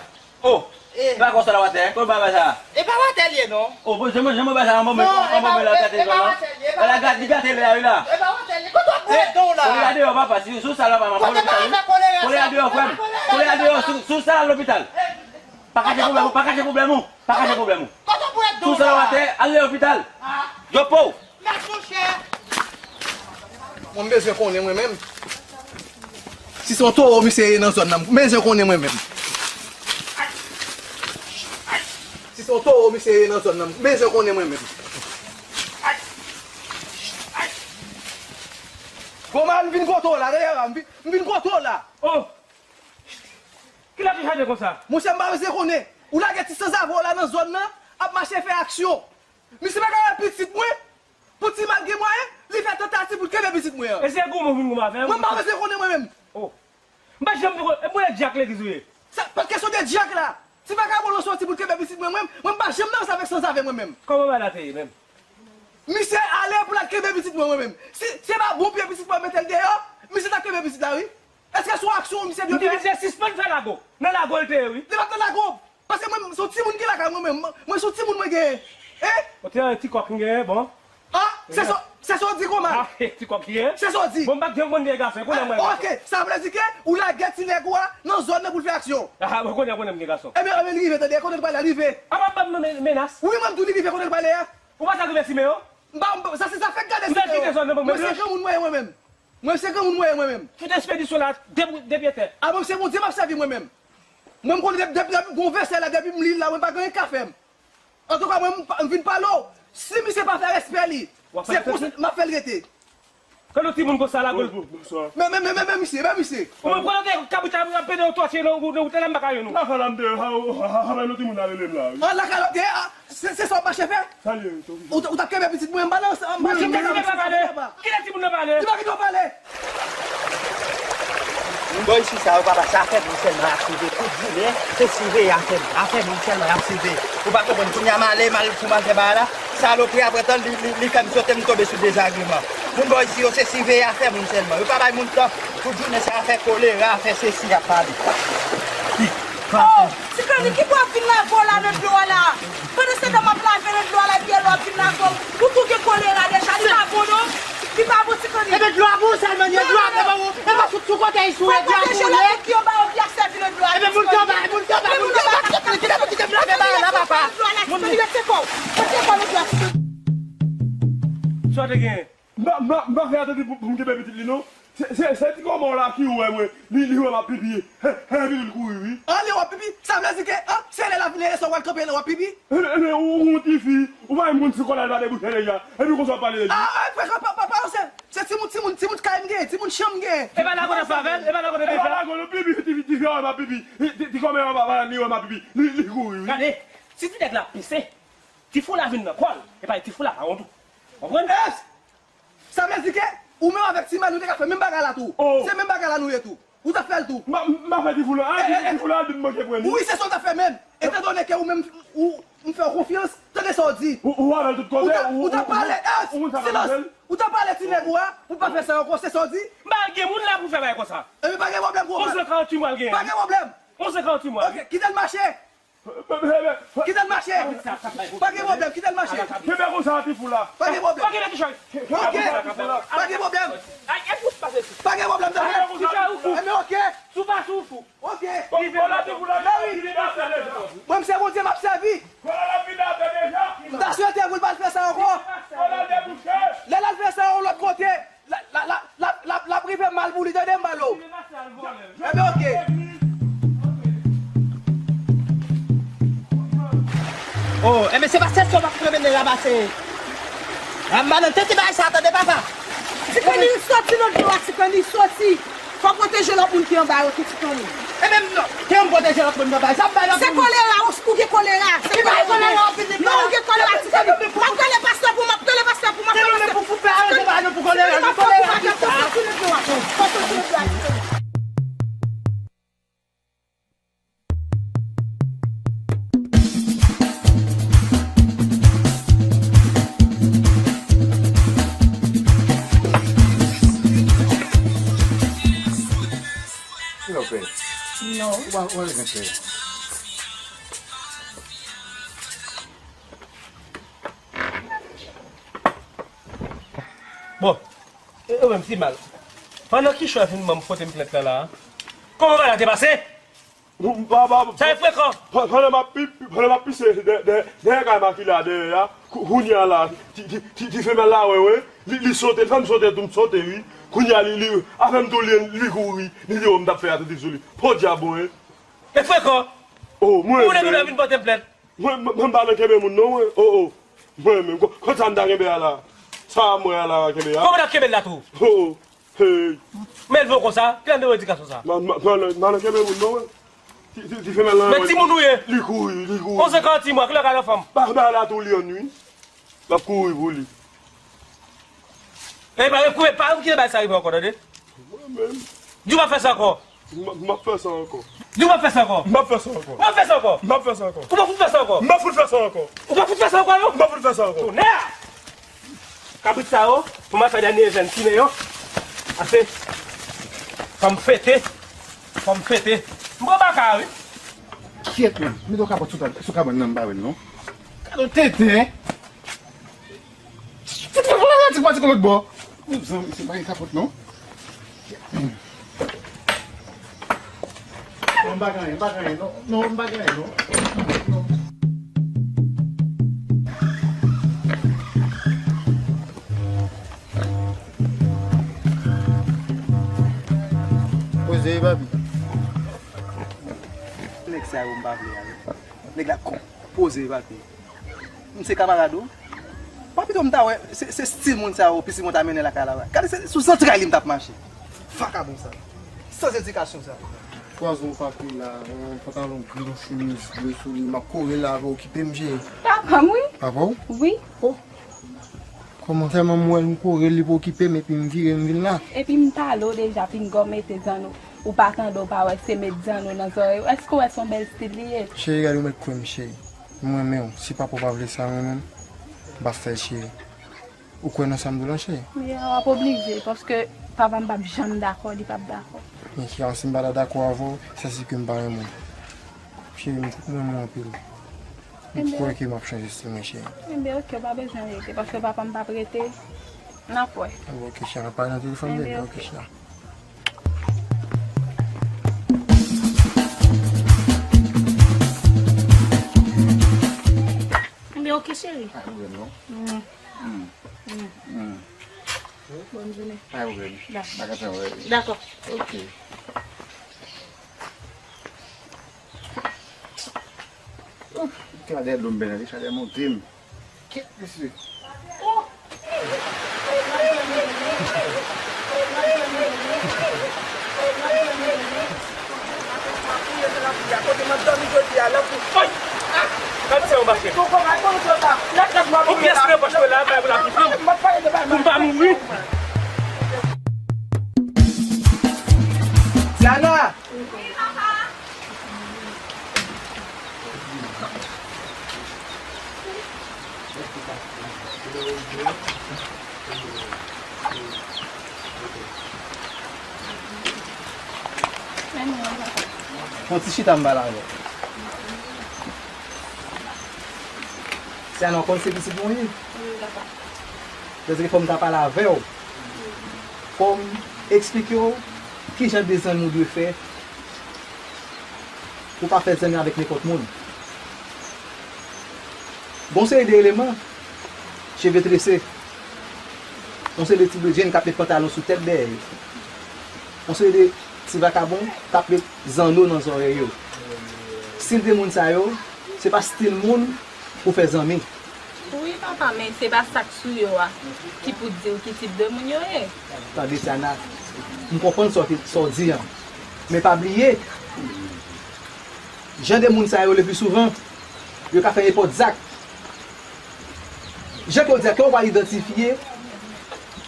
Oh! E pa konsa la watè, kòman bagay sa? E pa watè l ye, non. Oh, bon, jan mwen, jan mwen bay sa, an bon, an bon, la gate zòn nan. Ala gate, li gate lè a, wi, la. E pa watè l ye. Kote w bwè don la? Kolera deyò, papa, si, sou sa la, papa, kolera deyò, frè m. Kolera deyò, sou, sou sa, lopital. Pa kache pwoblèm ou, pa kache pwoblèm ou, pa kache pwoblèm ou. Sou sa watè, al nan lopital. Djopo. Mwen bezwen konnen mwen menm. Si se yon towo misye ye nan zòn nan, mwen bezwen konnen mwen menm. Si se yon towo misye ye nan zòn nan, mwen bezwen konnen mwen menm. Gwo mal, m vin kote w la, dèyè la, m vin, m vin kote w la. Oh! Kilè ki chaje konsa? Monchè, m pa bezwen konnen. Ou lage ti sanzave w la nan zòn nan, ap mache fè aksyon. Misye pa ka wè pitit mwen. Pou ti mal gen mwayen, li fè tantativ pou l kenbe pitit mwen an. E se goumen ou vin goumen avè m? Mwen, m pa bezwen konnen mwen menm. Oh. M pa janm vin konnen. E mwen e dyak legliz ou ye? Sa pa kesyon de dyak la. Ti vagabon lan soti pou l kenbe pitit mwen, mwen, mwen m pa janm nan sa avèk sanzave mwen menm. Kòman bagay la te ye menm? Misye ale pou l al kenbe pitit mwen, mwen menm. Si, si se pa bon pye pitit mwen mete l deyò, misye t ap kenbe pitit la, wi. Èske se yon aksyon misye dwe fè? M di misye sispann fè lago. Nan lago l te ye, wi. Li pa t nan lago. Paske mwen, se yon timoun ki lakay mwen menm. Mwen, se yon timoun mwen genyen. Hein? Ou te yon ti kòk m genyen, bon. Ah, se sa, se sa w di kòman? Ah, ti kòk li ye? Se sa w di. Bon, m pa t janm konn gen gason, kounye a mwen gen gason. Ok, sa vle di ke ou lage ti nèg ou a nan zòn nan pou l fè aksyon. Ah, bon, kounye a konnen m gen gason. Ebyen, ebyen, li rive, tande, kote l prale a, rive. Ah, pa ban m men-, menas. Wi, mwen m di w li rive, kote l prale a. Ou pa sa rive Simeon? M pa, m pa, sa se zafè k gade Simeon. Ou ta kite zòn nan pou mwen. Mwen se granmoun mwen ye, mwen menm. Mwen se granmoun mwen ye, mwen menm. Tout espedisyon la, de, de pye tè. Ah, mwen se Bondye m ap sèvi mwen menm. Mwen m konnen depi, depi, depi m gon vèsè la, depi m li l la, mwen pa gen anyen k ka fè m. Antouka, mwen, m pa- m vin pale w. Si misye pa fè respè li, se konsa m ap fè l rete. Kòman yon timoun konsa la, gòl? Bonswa. Men, men, men, men, men, misye, men, misye. Ou mwen pran yon kabrit la, ap pede yon tòtye nan wout la, m pa ka jwenn ou. Lakay la m te, ha, ha, ha, ha, yon timoun la rele m la, wi. An lakay la, ok, a, se, se sa w ap mache fè? Salye, wi, tonton. Ou t- ou t ap kenbe pitit mwen, m pale, m mache. Kilè timoun nan pale? Kilè timoun nan pale? Ki pa ki dwe pale? Moun bò isi sa yo, papa, se afè moun sèlman y ap siveye. Tout jounen, se siveye afè moun. Afè moun sèlman y ap siveye. Ou pa konprann, kounye a m ale, m al pou m al fè bagay la. Salopri a pran tan, li, li, li fè m sote, m tonbe sou dezagreman. Moun bò isi yo, se siveye afè moun sèlman. Yo pa bay moun tan. Tout jounen, se afè kolera, afè sesi y ap pale. Pi, pa Oh, Ti Kani, ki bò w ap vin lave w la nan dlo a la? Pandan se tan m ap lave nan dlo a la, epi lè w ap vin lave w, ou tou gen kolera deja, li pa bon non. Li pa bon, Ti Kani. Ebyen, dlo a pou ou sèlman, dlo a pou ou. E pa sou, sou kote isi, e dlo a pou ou ye. Fò pwoteje lòt moun ki anba yo ki ap sèvi nan dlo a, Ti Kani. Ebyen, moun ki anba, moun ki anba, moun ki anba, kite m lave bagay la, papa. Moun, Ti Kani, mete kò w. Mete kò w nan dlo a, Ti Kani. Sa w te genyen? M pa, m pa, m pa fè atande pou, pou m kenbe pitit li non. Se, se, se ti kòmò w la ki wè mwen, li, li wè m ap pipi. He, he, epi li kouri, wi. An, li wè w ap pipi? Sa vle di ke, an, se lè l ap vin lè sa w al kanpe lè w ap pipi? Enben, enben, ou, ou yon tifi, ou pa menm konn si kòlè a pa debouche deja. Epi konsa w ap pale de li. A, a, frè, pa, pa, pa, pa, se, se timoun, timoun, timoun kay m genyen, timoun chanm m genyen. E pa lago nan fè avè l, e pa lago nan fè avè l. E pa lago, non, pipi, tifi, tifi a wè m ap pipi. Li, ti, ti kòmè a pa, pa, li wè m ap pipi. Li, li kouri, wi. Gade, si ti nèg la pise, ti fou la vin nan kò l, e pa ti fou la pa wont ou. Konprann? Èske Sa vle di ke ou menm avèk Ti Mal, nou te ka fè menm bagay la tou. Oh. Se menm bagay la nou ye tou. Ou t ap fè l tou. M a, m a fè ti fou la. Ah, ti, ti fou la, di m manke pran li. Wi, se sa w t ap fè menm. Etandone ke ou menm, ou, m fè w konfyans, tande sa w di. Ou, ou avè l tout kote, ou, ou, ou t ap pale, ou, ou, ou konn sa k ap fè l. Silans. Ou t ap pale ti nèg ou a, pou pa fè sa ankò, se sa w di. M pa gen moun la pou fè bagay konsa. Ebyen, pa gen pwoblèm, gwo mal. Onz an karant uit mwa l genyen. Pa gen pwoblèm. Onz an karant uit mwa. Ok, kite l mache. Kite l mache. Pa gen pwoblèm, kite l mache. Kenbe konsa, ti fou la. Pa gen pwoblèm. Ok. Pa gen pwoblèm. Pa gen pwoblèm, tande. Enben, ok. Ok. Mwen, se Bondye m ap sèvi. M ta swete pou l pa al fè sa ankò. Lè l al fè sa yon lòt kote, L ap, l ap, l ap, l ap, l ap rive mal pou li, tande m, Malo. Enben, ok. Oh, enben, se pa, se sèl sa w ap fè, mennen ranmase. Ranmase, tete bagay sa, tande, papa. Ti Kani, soti nan dlo a, Ti Kani, soti. Fò w pwoteje lòt moun ki anba yo tou, Ti Kani. Enben, non. Ke m pwoteje lòt moun nan bay. Sa m bay lòt moun. Se kolera, ou, ou gen kolera. Se kolera. Non, ou gen kolera, Ti Kani. M ap rele pastè pou, m ap rele pastè pou, m ap rele pastè. Ti Kani, pou, pou fè aranje bagay nou pou kolera, nou kolera ki sa. Fò soti nan dlo a, Ti Kani. Kilè w fè? Non. Ou pa, ou pa gen fè. Bon, e, e, menm Ti Mal. Pandan Kichòy fin ban m pote m plent la la, kòman bagay la te pase? Ou, ba, ba, sa e frekan. Pa-, pandan m ap pi-, pandan m ap pise dè-, dè-, dèyè kay Makila dèyè a, kou-, kounye a la, ti, ti, ti, ti femèl la wè, wè, li, li sote, li fè m sote tou, m sote, wi. Kounye a, li, li, afè m tou, li, li kouri, li di, o, m t ap fè atansyon sou li. Podyab, wi. E frekan. O, mwen menm. Ou vle nou vin pote m plent? Mwen, mwen, mwen pa nan kenbe moun, non, mwen. O, o. Mwen menm, kon, konsa m ta kenbe a la. Sa mwen a la kenbe a. Kòman w t ap kenbe l la tou? O, o. Hey. Men l vle w konsa? Kilè m te wè edikasyon sa? M a, m a, m a nan kenbe moun, non, mwen. Ti, ti, ti femèl lan. Men timoun ou ye? Li kouri, li kouri. Onz an karant uit mwa, kilè w ka nan fanm? Ba, ba la tou li ann wi. L ap kouri pou li. E pa, pa, pa kite bagay sa rive ankò, tande? Mwen menm. Di w p ap fè sa ankò. M, m ap fè sa ankò. Di w p ap fè sa ankò. M ap fè sa ankò. W ap fè sa ankò. M ap fè sa ankò. Ou p ap fout fè sa ankò. M ap fout fè sa ankò. Ou p ap fout fè sa ankò, non? M ap fout fè sa ankò. Tonnè! Kabrit sa yo, pou m al fè dènye evèn simen yo. Ase. Fò m fete. Fò m fete. M pran baka, wi. Kyèt, menm. Mete yon kapòt sou, sou kabann nan, m pa wè l, non. Gade yon tenten. Ti papa la, ti pati lòt bò. Mezanmi, se pa gen kapòt non. Non, m pa gen anyen, m pa gen anyen, non. Non, m pa gen anyen, non. Non. Poze, papi. Nèg sa yo, m pa vle avè l. Nèg la k-, poze, papi. M se kamarad ou. Pa pito m ta wè, se, se stil moun sa yo, pitit mwen ta mennen lakay la. Gade, se sou zantray li m t ap mache. Vakabon sa. San edikasyon sa. Kwaze yon papi la, yon pantalon gri, yon chemiz ble sou li, m ap kore l la, pa okipe m, cheri. Papa m, wi. Papa w? Wi. Oh. Kòman tèlman m wè l, m kore l, li pa okipe m, epi m vire, m vin la. Epi m pale w deja, pinga w mete zanno. Ou pa tande, w pa wè, se met zanno nan zòrèy ou. Èske w wè se yon bèl stil li ye? Cheri, gade, ou mèt kwè m, cheri. M renmen w. Si papa w pa vle sa, mwen menm, m p ap fè l, cheri. Ou kwè nan sa m di w la, cheri? Wi, w ap oblije, paske papa m p ap janm dakò, li p ap dakò. Men cheri, si m pa ta dakò avè w, sa se ke m pa renmen w. Cheri, m renmen w anpil. M kwè ke m ap chanje stil mwen, cheri. Enben, oke, w pa bezwen rete, paske papa m p ap rete. N ap wè. Enben, oke, cheri, n ap pale nan telefòn, bebe, oke, cheri. Enben, oke, cheri. Pa gen pwoblèm, non. Mm. Mm. Mm. Mm. Bòn jounen. Pa gen pwoblèm. Dakò. Dakò. Ok. Ouf, gade dlo m bèl, chalè monte m. Kèt mesye. Oh! Kote m ap dòmi jodi a, lankou foy! Ah! Gad sa yo mache. Yon pyès nan pòch mwen la, bay pou lavi pran m. Pou m pa mouri. Tiana! Fè yon ti chita m pale avè w. Tiana, w konn se pitit mwen ye? Wi, papa. Sètadi fò m ta pale avè w. Fò m eksplike w kijan de zanmi w dwe fè pou w pa fè zanmi avèk nenpòt moun. Gon seri de eleman, cheve trese. Yon seri de ti bredjenn k ap met pantalon sou tèt dèyè yo. Yon seri de ti vakabon k ap met zanno nan zòrèy yo. Stil de moun sa yo, se pa stil moun pou fè zanmi. Wi, papa, men se pa sa k sou yo a ki pou di w ki tip de moun yo ye. Tande, Tiana, m konprann sa w te, sa w di an. Men pa bliye, jan de moun sa yo, le pli souvan, yo ka fè nenpòt zak. Jan ke w di a, ke w pa idantifye,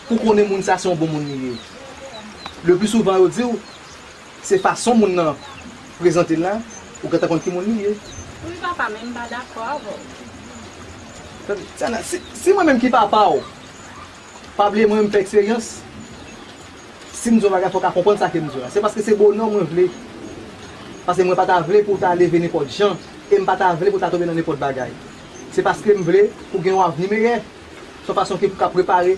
pou konnen moun sa se yon bon moun li ye. Le pli souvan, yo di w, se fason moun nan prezante l la, ou gentan konn ki moun li ye. Wi, papa, men m pa dakò avè w. Tande, Tiana, si, si mwen menm ki papa w, pa bliye mwen menm m fè eksperyans. Si m di w bagay, fò w ka konprann sa ke m di w la. Se paske se bonè w mwen vle. Paske mwen pa ta vle pou w ta leve nenpòt jan, e m pa ta vle pou w ta tonbe nan nenpòt bagay. Se paske m vle pou w gen yon avni meyè. Se yon fason ke pou w ka prepare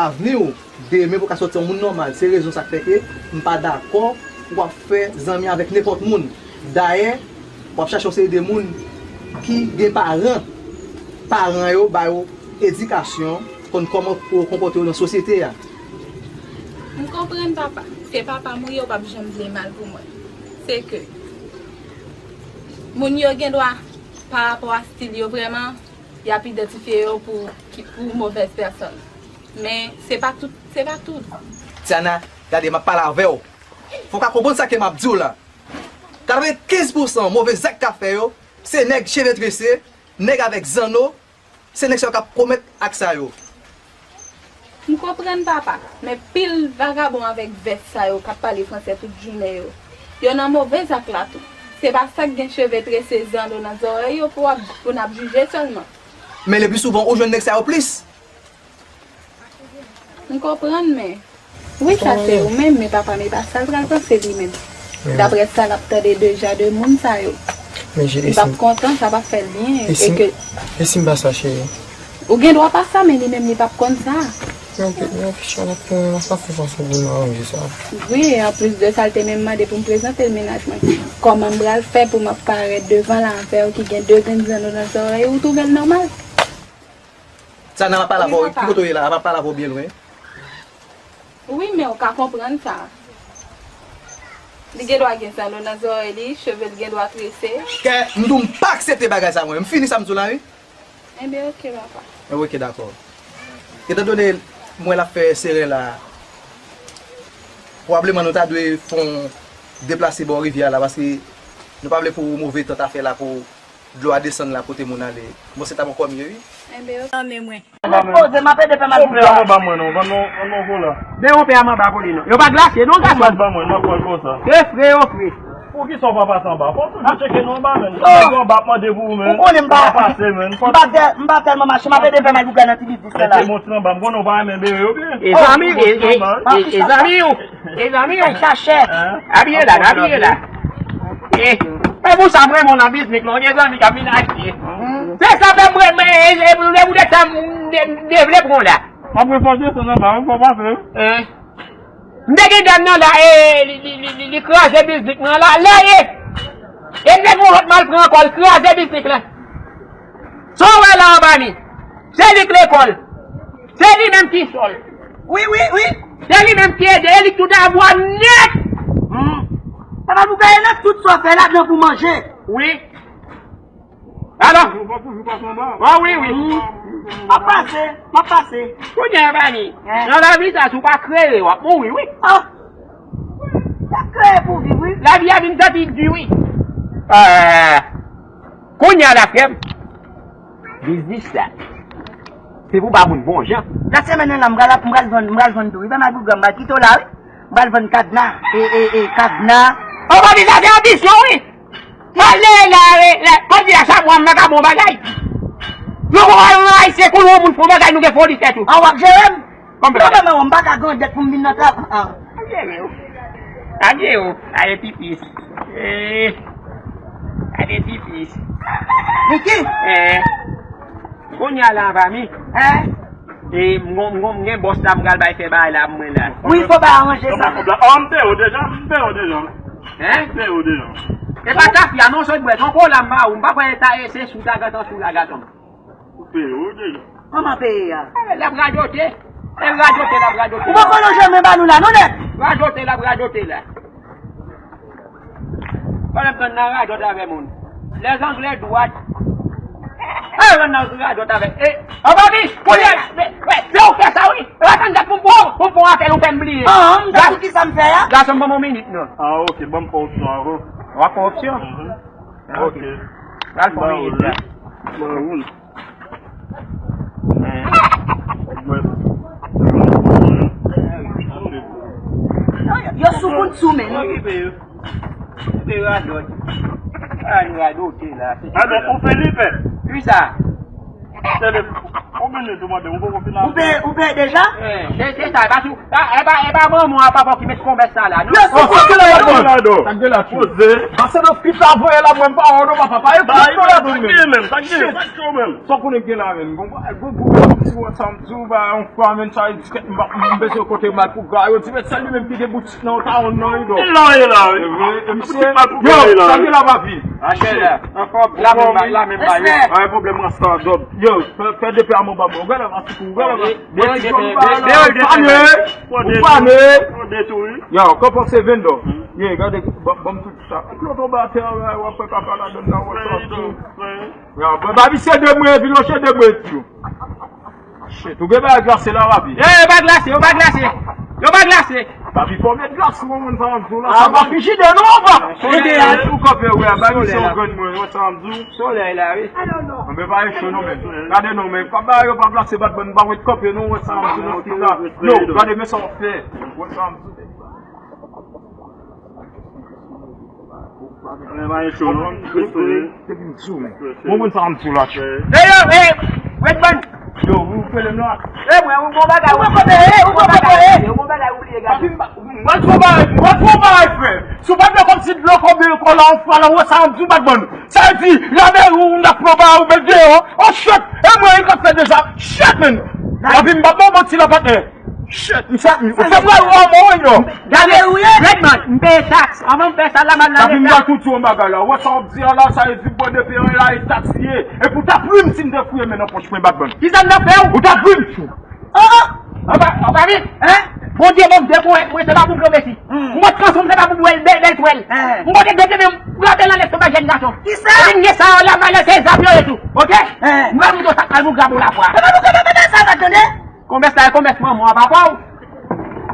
avni w. Demen pou w ka sòti yon moun nòmal. Se rezon sa k fè ke m pa dakò pou w ap fè zanmi avèk nenpòt moun. Dayè, w ap chache yon seri de moun ki gen paran. Paran yo ba yo edikasyon, konn kòman pou yo konpòte yo nan sosyete a. M konprann papa. Se papa m wi, yo p ap janm vle mal pou mwen. Se ke moun yo gen dwa, pa rapò a stil yo vrèman, y ap idantifye yo pou, ki, pou movèz pèsòn. Men se pa tout, se pa tout. Tiana, gade, m ap pale avè w. Fò w ka konprann sa ke m ap di w la. Katrevenkenz pousan move zak k ap fè yo, se nèg cheve trese, nèg avèk zanno, se nèg sa yo k ap komèt ak sa yo. M konprann papa, men pil vagabon avèk vès sa yo k ap pale fransè tout jounen yo, yo nan move zak la tou. Se pa sa k gen cheve trese, zanno nan zòrèy yo pou ap, pou n ap jije sèlman. Men le pli souvan, ou jwenn nèg sa yo plis. M konprann, men. Wi, sa se ou menm, men papa m e pa sa l pral panse li menm. Daprè sa l ap tande deja de moun sa yo. Men cheri, e si m p ap kontan, sa p ap fè l byen. E si m, e si m pa sa, cheri? Ou gen dwa pa sa, men li menm li p ap konn sa. Men ou te, men ou te chwa l ap konn, sa fè fason pou nou aranje sa. Wi, anplis de sa, l te menm mande pou m prezante l mennaj mwen. Kòman m pral fè pou m ap parèt devan l avè w ki gen de grenn zanno nan zòrèy ou, ou twouve l nòmal? Tiana, m ap pale avè w, ki kote w ye la? M ap pale avè w byen lwen. Wi, men w ka konprann sa. Li gen dwa gen zanno nan zòrèy li, cheve l gen dwa trese. Kè, m di w m pa aksepte bagay sa mwen. M fini sa m di w la, wi. Enben, oke, papa. Enben, oke, dakò. Etandone m wè l ap fè seren la, pwobableman nou ta dwe fè yon deplase bò rivyè a la, paske nou pa vle pou move tan ta fè la, pou dlo a desann la kote moun ale. Bon, se ta poko mye, wi. Enben, oke. Nan men mwen. Mwen poze, m ap ede pè Malpougra. Souple, an ba mwen non, ban non, ban non volan. Ben, yon pè a m anba pou li non. Yo pa glase non, gason. Ou pa ban mwen, nan pran konsa. E fre, yo fre. Poukisa w pa pase anba? Fò w toujou tcheke nou anba, menn. Nèg yo anba ap mande pou ou, menn. Ou konnen m pa pase, menn. M pa tè-, m pa tèlman mache, m ap ede pè Malpougra nan ti biznis la. Mete mont anba, m konnen w pa renmen bere yo byen. E zanmi, e, e, e, e zanmi w. E zanmi w. Chachèt. Abiye la, abiye la. E, e pou sa m renmen w nan biznis la, w gen zanmi k ap vin achte. Se sa fè m renmen, e, e, e, e, e, sa m de-, devle pran w la. M ap refòse sa nan ba, fò pase. E. M te gen dam nan la, e, li, li, li, li, li kraze biznik mwen la, lè ye. E m te gon lòt mal pran ankò, li kraze biznik la. Sa w wè la anba mi, se li k lekòl. Se li menm ki sòl. Wi, wi, wi. Se li menm ki ede, e li k tout avwa nèt. Hmm. Papa, pou gaye nan tout sa w fè ladan pou manje. Wi. Alò? Ou pa toujou pase anba? Wi, wi, wi. M ap pase, m ap pase. Kounye a, Bani, nan lavi sa, si w pa kreye, w ap mouri, wi. Ah! W ap kreye pou viv, wi. Lavi a vin santi di, wi. Ah! Kounye a la, frè m, biznis la, se pou ba moun bon jan. Nan semèn nan, m pral, m pral vann, m pral vann tou, wi. Pè Malpougra, m pral kite w la, wi. M pral vann kadna. E, e, e, kadna. Ou pa di sa se anbisyon, wi. Pale la, e, la, kòm di la, sa mwen, m pa ka bon bagay. Nou konn wè yon Ayisyen konnen yon moun fon bagay, nou gen foli tèt ou. An w ap jere m? Konbyen? Non, non, non, m pa ka grandèt pou m vin nan travay. Ap jere w. Ap jere w. Ale pipis. E, ale pipis. Niki? E. Kounye a la, anba mi. Hein? E, m gon, m gon, m gen bòs la, m pral bay fè bagay la pou mwen la. Wi, fò bay aranje sa. An, m peye w deja, m peye w deja. Hein? M peye w deja. E pa tafya non, sot bwè, son kola m ba ou, m pa kwè ta e se sou ta gatan, sou la gatan. Ou peye w deja. Kòman peye a? E, l ap radote. E radote, l ap radote. Ou poko lonje men ba nou la, non, nèg? Radote, l ap radote la. Pandan m nan radòt avè moun. Lèzangle dwat. A, yo nan radòt avè. E, anba mi, kounye a, men, men, se ou fè sa, wi. E pa tann dat pou m pran, pou m pran apèl, ou fè m bliye. Ah, m ta di ki sa m fè a? Gason, ban m yon minit, non. Ah, ok, ban m pran opsyon avan. W ap pran opsyon? Mhm. Ah, ok. Ok. Pral fè yon minit la. Ban ou l. Yo sou kout sou men. Okipe yo. Okipe radòt. A, nou radote la. Radòt pou Felipe. Wi sa. Telefòn. Konbyen minit ou mande? Ou poko fin. Ou peye, ou peye deja? Eh, se, se sa, e pa sou, e pa, e pa manman w a papa w ki met konbès sa la, non. Yo sou kout sou men. Sa k gen la, poze. Pase nan fit la, voye la, mwen pa wè w non, papa. E kout sou la, sa k gen menm, sa k gen, sa k gen menm. Sa w konnen gen la, menm. Bon, bon, bon, bon, ti wè sa m di w, ba, yon fwa, menm, sa, m pa, m bezwen kote Malpougra. Yo di, men, se li menm ki gen boutik nan Otawonn nan, wi, dò. Li la, li la, wi. E vre, e misye, yo, sa gen la, papi. Achte la. Ankò, la menm bay, la menm bay, wi. Pa gen pwoblèm, rasta dòb. Yo, fè, fè de pè a mwen ba mwen. Ou gade la, ti kou, ou gade la. Bèl, bèl, bèl, bèl, bèl. Ou fane, ou fane. Yo, konprann se vendò. Ye, gade, ban, ban m tout sa. Klòt anba atè a, w ap fè kaka ladann nan, wè sa. Yo, bon, ba misye de mwen, epi lòche de mwen, tou. Shit, ou gen bagay glase la, papi? Eh, yo pa glase, yo pa glase. Yo pa glase. Papi, fò met glas pou moun sa, m di w la. Ah, sa pa frijidè, non, papa. Solèy la. Ou kanpe, wè, ba misye yon grenn mwen, wè sa, m di w. Solèy la, wi. Anben, pa e cho, non, men. Gade, non, men. Kòm bagay yo pa glase, bat ban, pa wè kanpe, non, wè sa, m di w, nan fit la. Non, gade, men sa w fè. Wè sa, m di w. Mwen pa gen cho, non. Respire. Depi m di w, men. Mwen konn sa m di w la, tchou. Ey, yo, ey, Redman. Yo, ou rele m la? Ey, mwen, ou gon bagay, ou gon bagay, ou gon bagay, ou gon bagay, ou bliye gade. Papi, m pa, mwen tro bagay, mwen tro bagay, frè. Si w pa vle kòm si dlo konbe kò la, yon fwa la, wè sa m di w, Batman. Sa vle di, lame ou, n ap pran ba ou, met deyò. Oh, shit. E mwen, li k ap fè deja. Shit, man. Papi, m p ap ba w manti la, patnè. Shit, m sa, m fè mwen wè mwen, non. Gade, Redman, m peye taks. Anvan m fè sa, la, m al nan leta. Papi, m pral tou di w yon bagay la. Wè sa w ap di a la, sa vle di bon depi an la, e taks li ye. E pou w ta pri m si m te fouye men nan pòch mwen, Batman. Kisa m t ap fè w? Ou ta pri m, tchou. Oh, oh. Anba, anba vit. Hein? Bondye ban m de pwen, mwen se pa pou granmesi. M pot kanson, m se pa pou bwèl, bèl, bèl twèl. M pote de plen, m rape nan lèstomak jèn gason. Kisa? Epi m gen sa yo la, malè se zam yo ye tou. Oke? M pral montre w sa k mal pou gra pou lapwa. Epa nou konn sa va tande? Konbès la, e konbès manman w a papa w.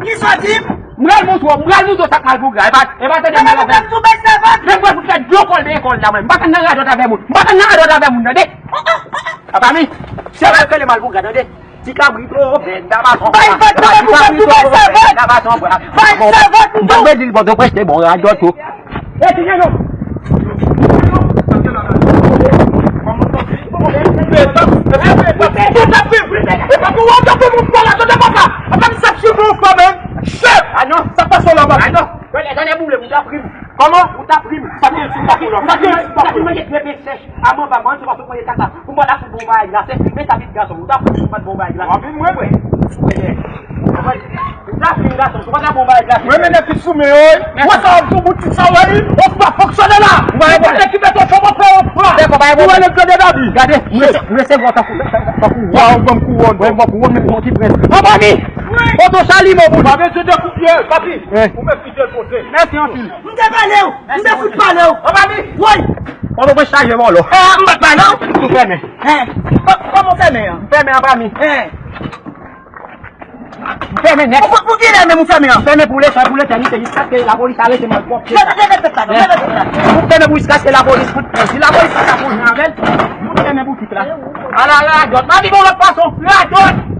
Kisa w di m? M pral montre w, m pral montre w sa k mal pou gra. Epa, epa tande. Epa nou pral tou bay sèvant. Men m pral fout fè dlo kòl de ekòl la mwen. M pa tann nan radòt avè moun. M pa tann nan radòt avè moun, tande? Papa mi, se yo k rele mal pou gra, tande? Ti kabrit o, bèt daba son. Bay vag, bay vag, bay vag. Daba son bra. Bay vag. M pa vle di l Pòtoprens te bon radòt tou. E ti nèg yo. E pa pou w ap tape moun pa la, tande papa. Apa m sap sou moun pa menm. Chèf. Ah non, sa pase la, papa. Ah non. Wè, lè tande boule, moun ta pri m. Kòman? Ou ta pri m. Sa ki, sa ki, sa ki, sa ki manje krèp sèch. Avan pa manje, ou pa sot manje kaka. Pou mwen, la fout bon bagay glase. Men sa vit gason. Ou ta pri m pou mwen bon bagay glase. Anpil mwen, mwen. Ou ta pri m gason. Ou pa bon bagay glase. Mwen, men nèg ki sou men yo. Mwen, sa, ou bout sa, wè, ou pa fonksyone la. Ou pa nèg ki mete yon fòm, ou fè yon fwa. Ou wè, nèg de dabi. Gade, mwen, mwen se vwa tankou, tankou wa. Ou ban m kouwòn. Mwen, ban kouwòn, men pou yon ti prens. Anba mi. Oto sali, mon bout. Pa bezwen de koupye, papi. Ou mèt kite l poze. Mèsi anpil. M te pale w! M te fout pale w! Anba mi! Woy! Pòtoprens chaje vòlò. Eh, m pa t pale w! M fèmen. Eh, kò-, kòman w fèmen an? M fèmen anba mi. Eh. M fèmen nèt. Pou, pou, pou kilè menm ou fèmen an? M fèmen pou leta, pou letènite, jiskaske lapolis arete malpwòpte sa. Leve, leve tèt la, leve tèt la. M fèmen pou jiskaske lapolis fout, si lapolis pa ka konyen avè l, m fèmen boutik la. Ala radòt. M ap viv yon lòt fason. Radòt!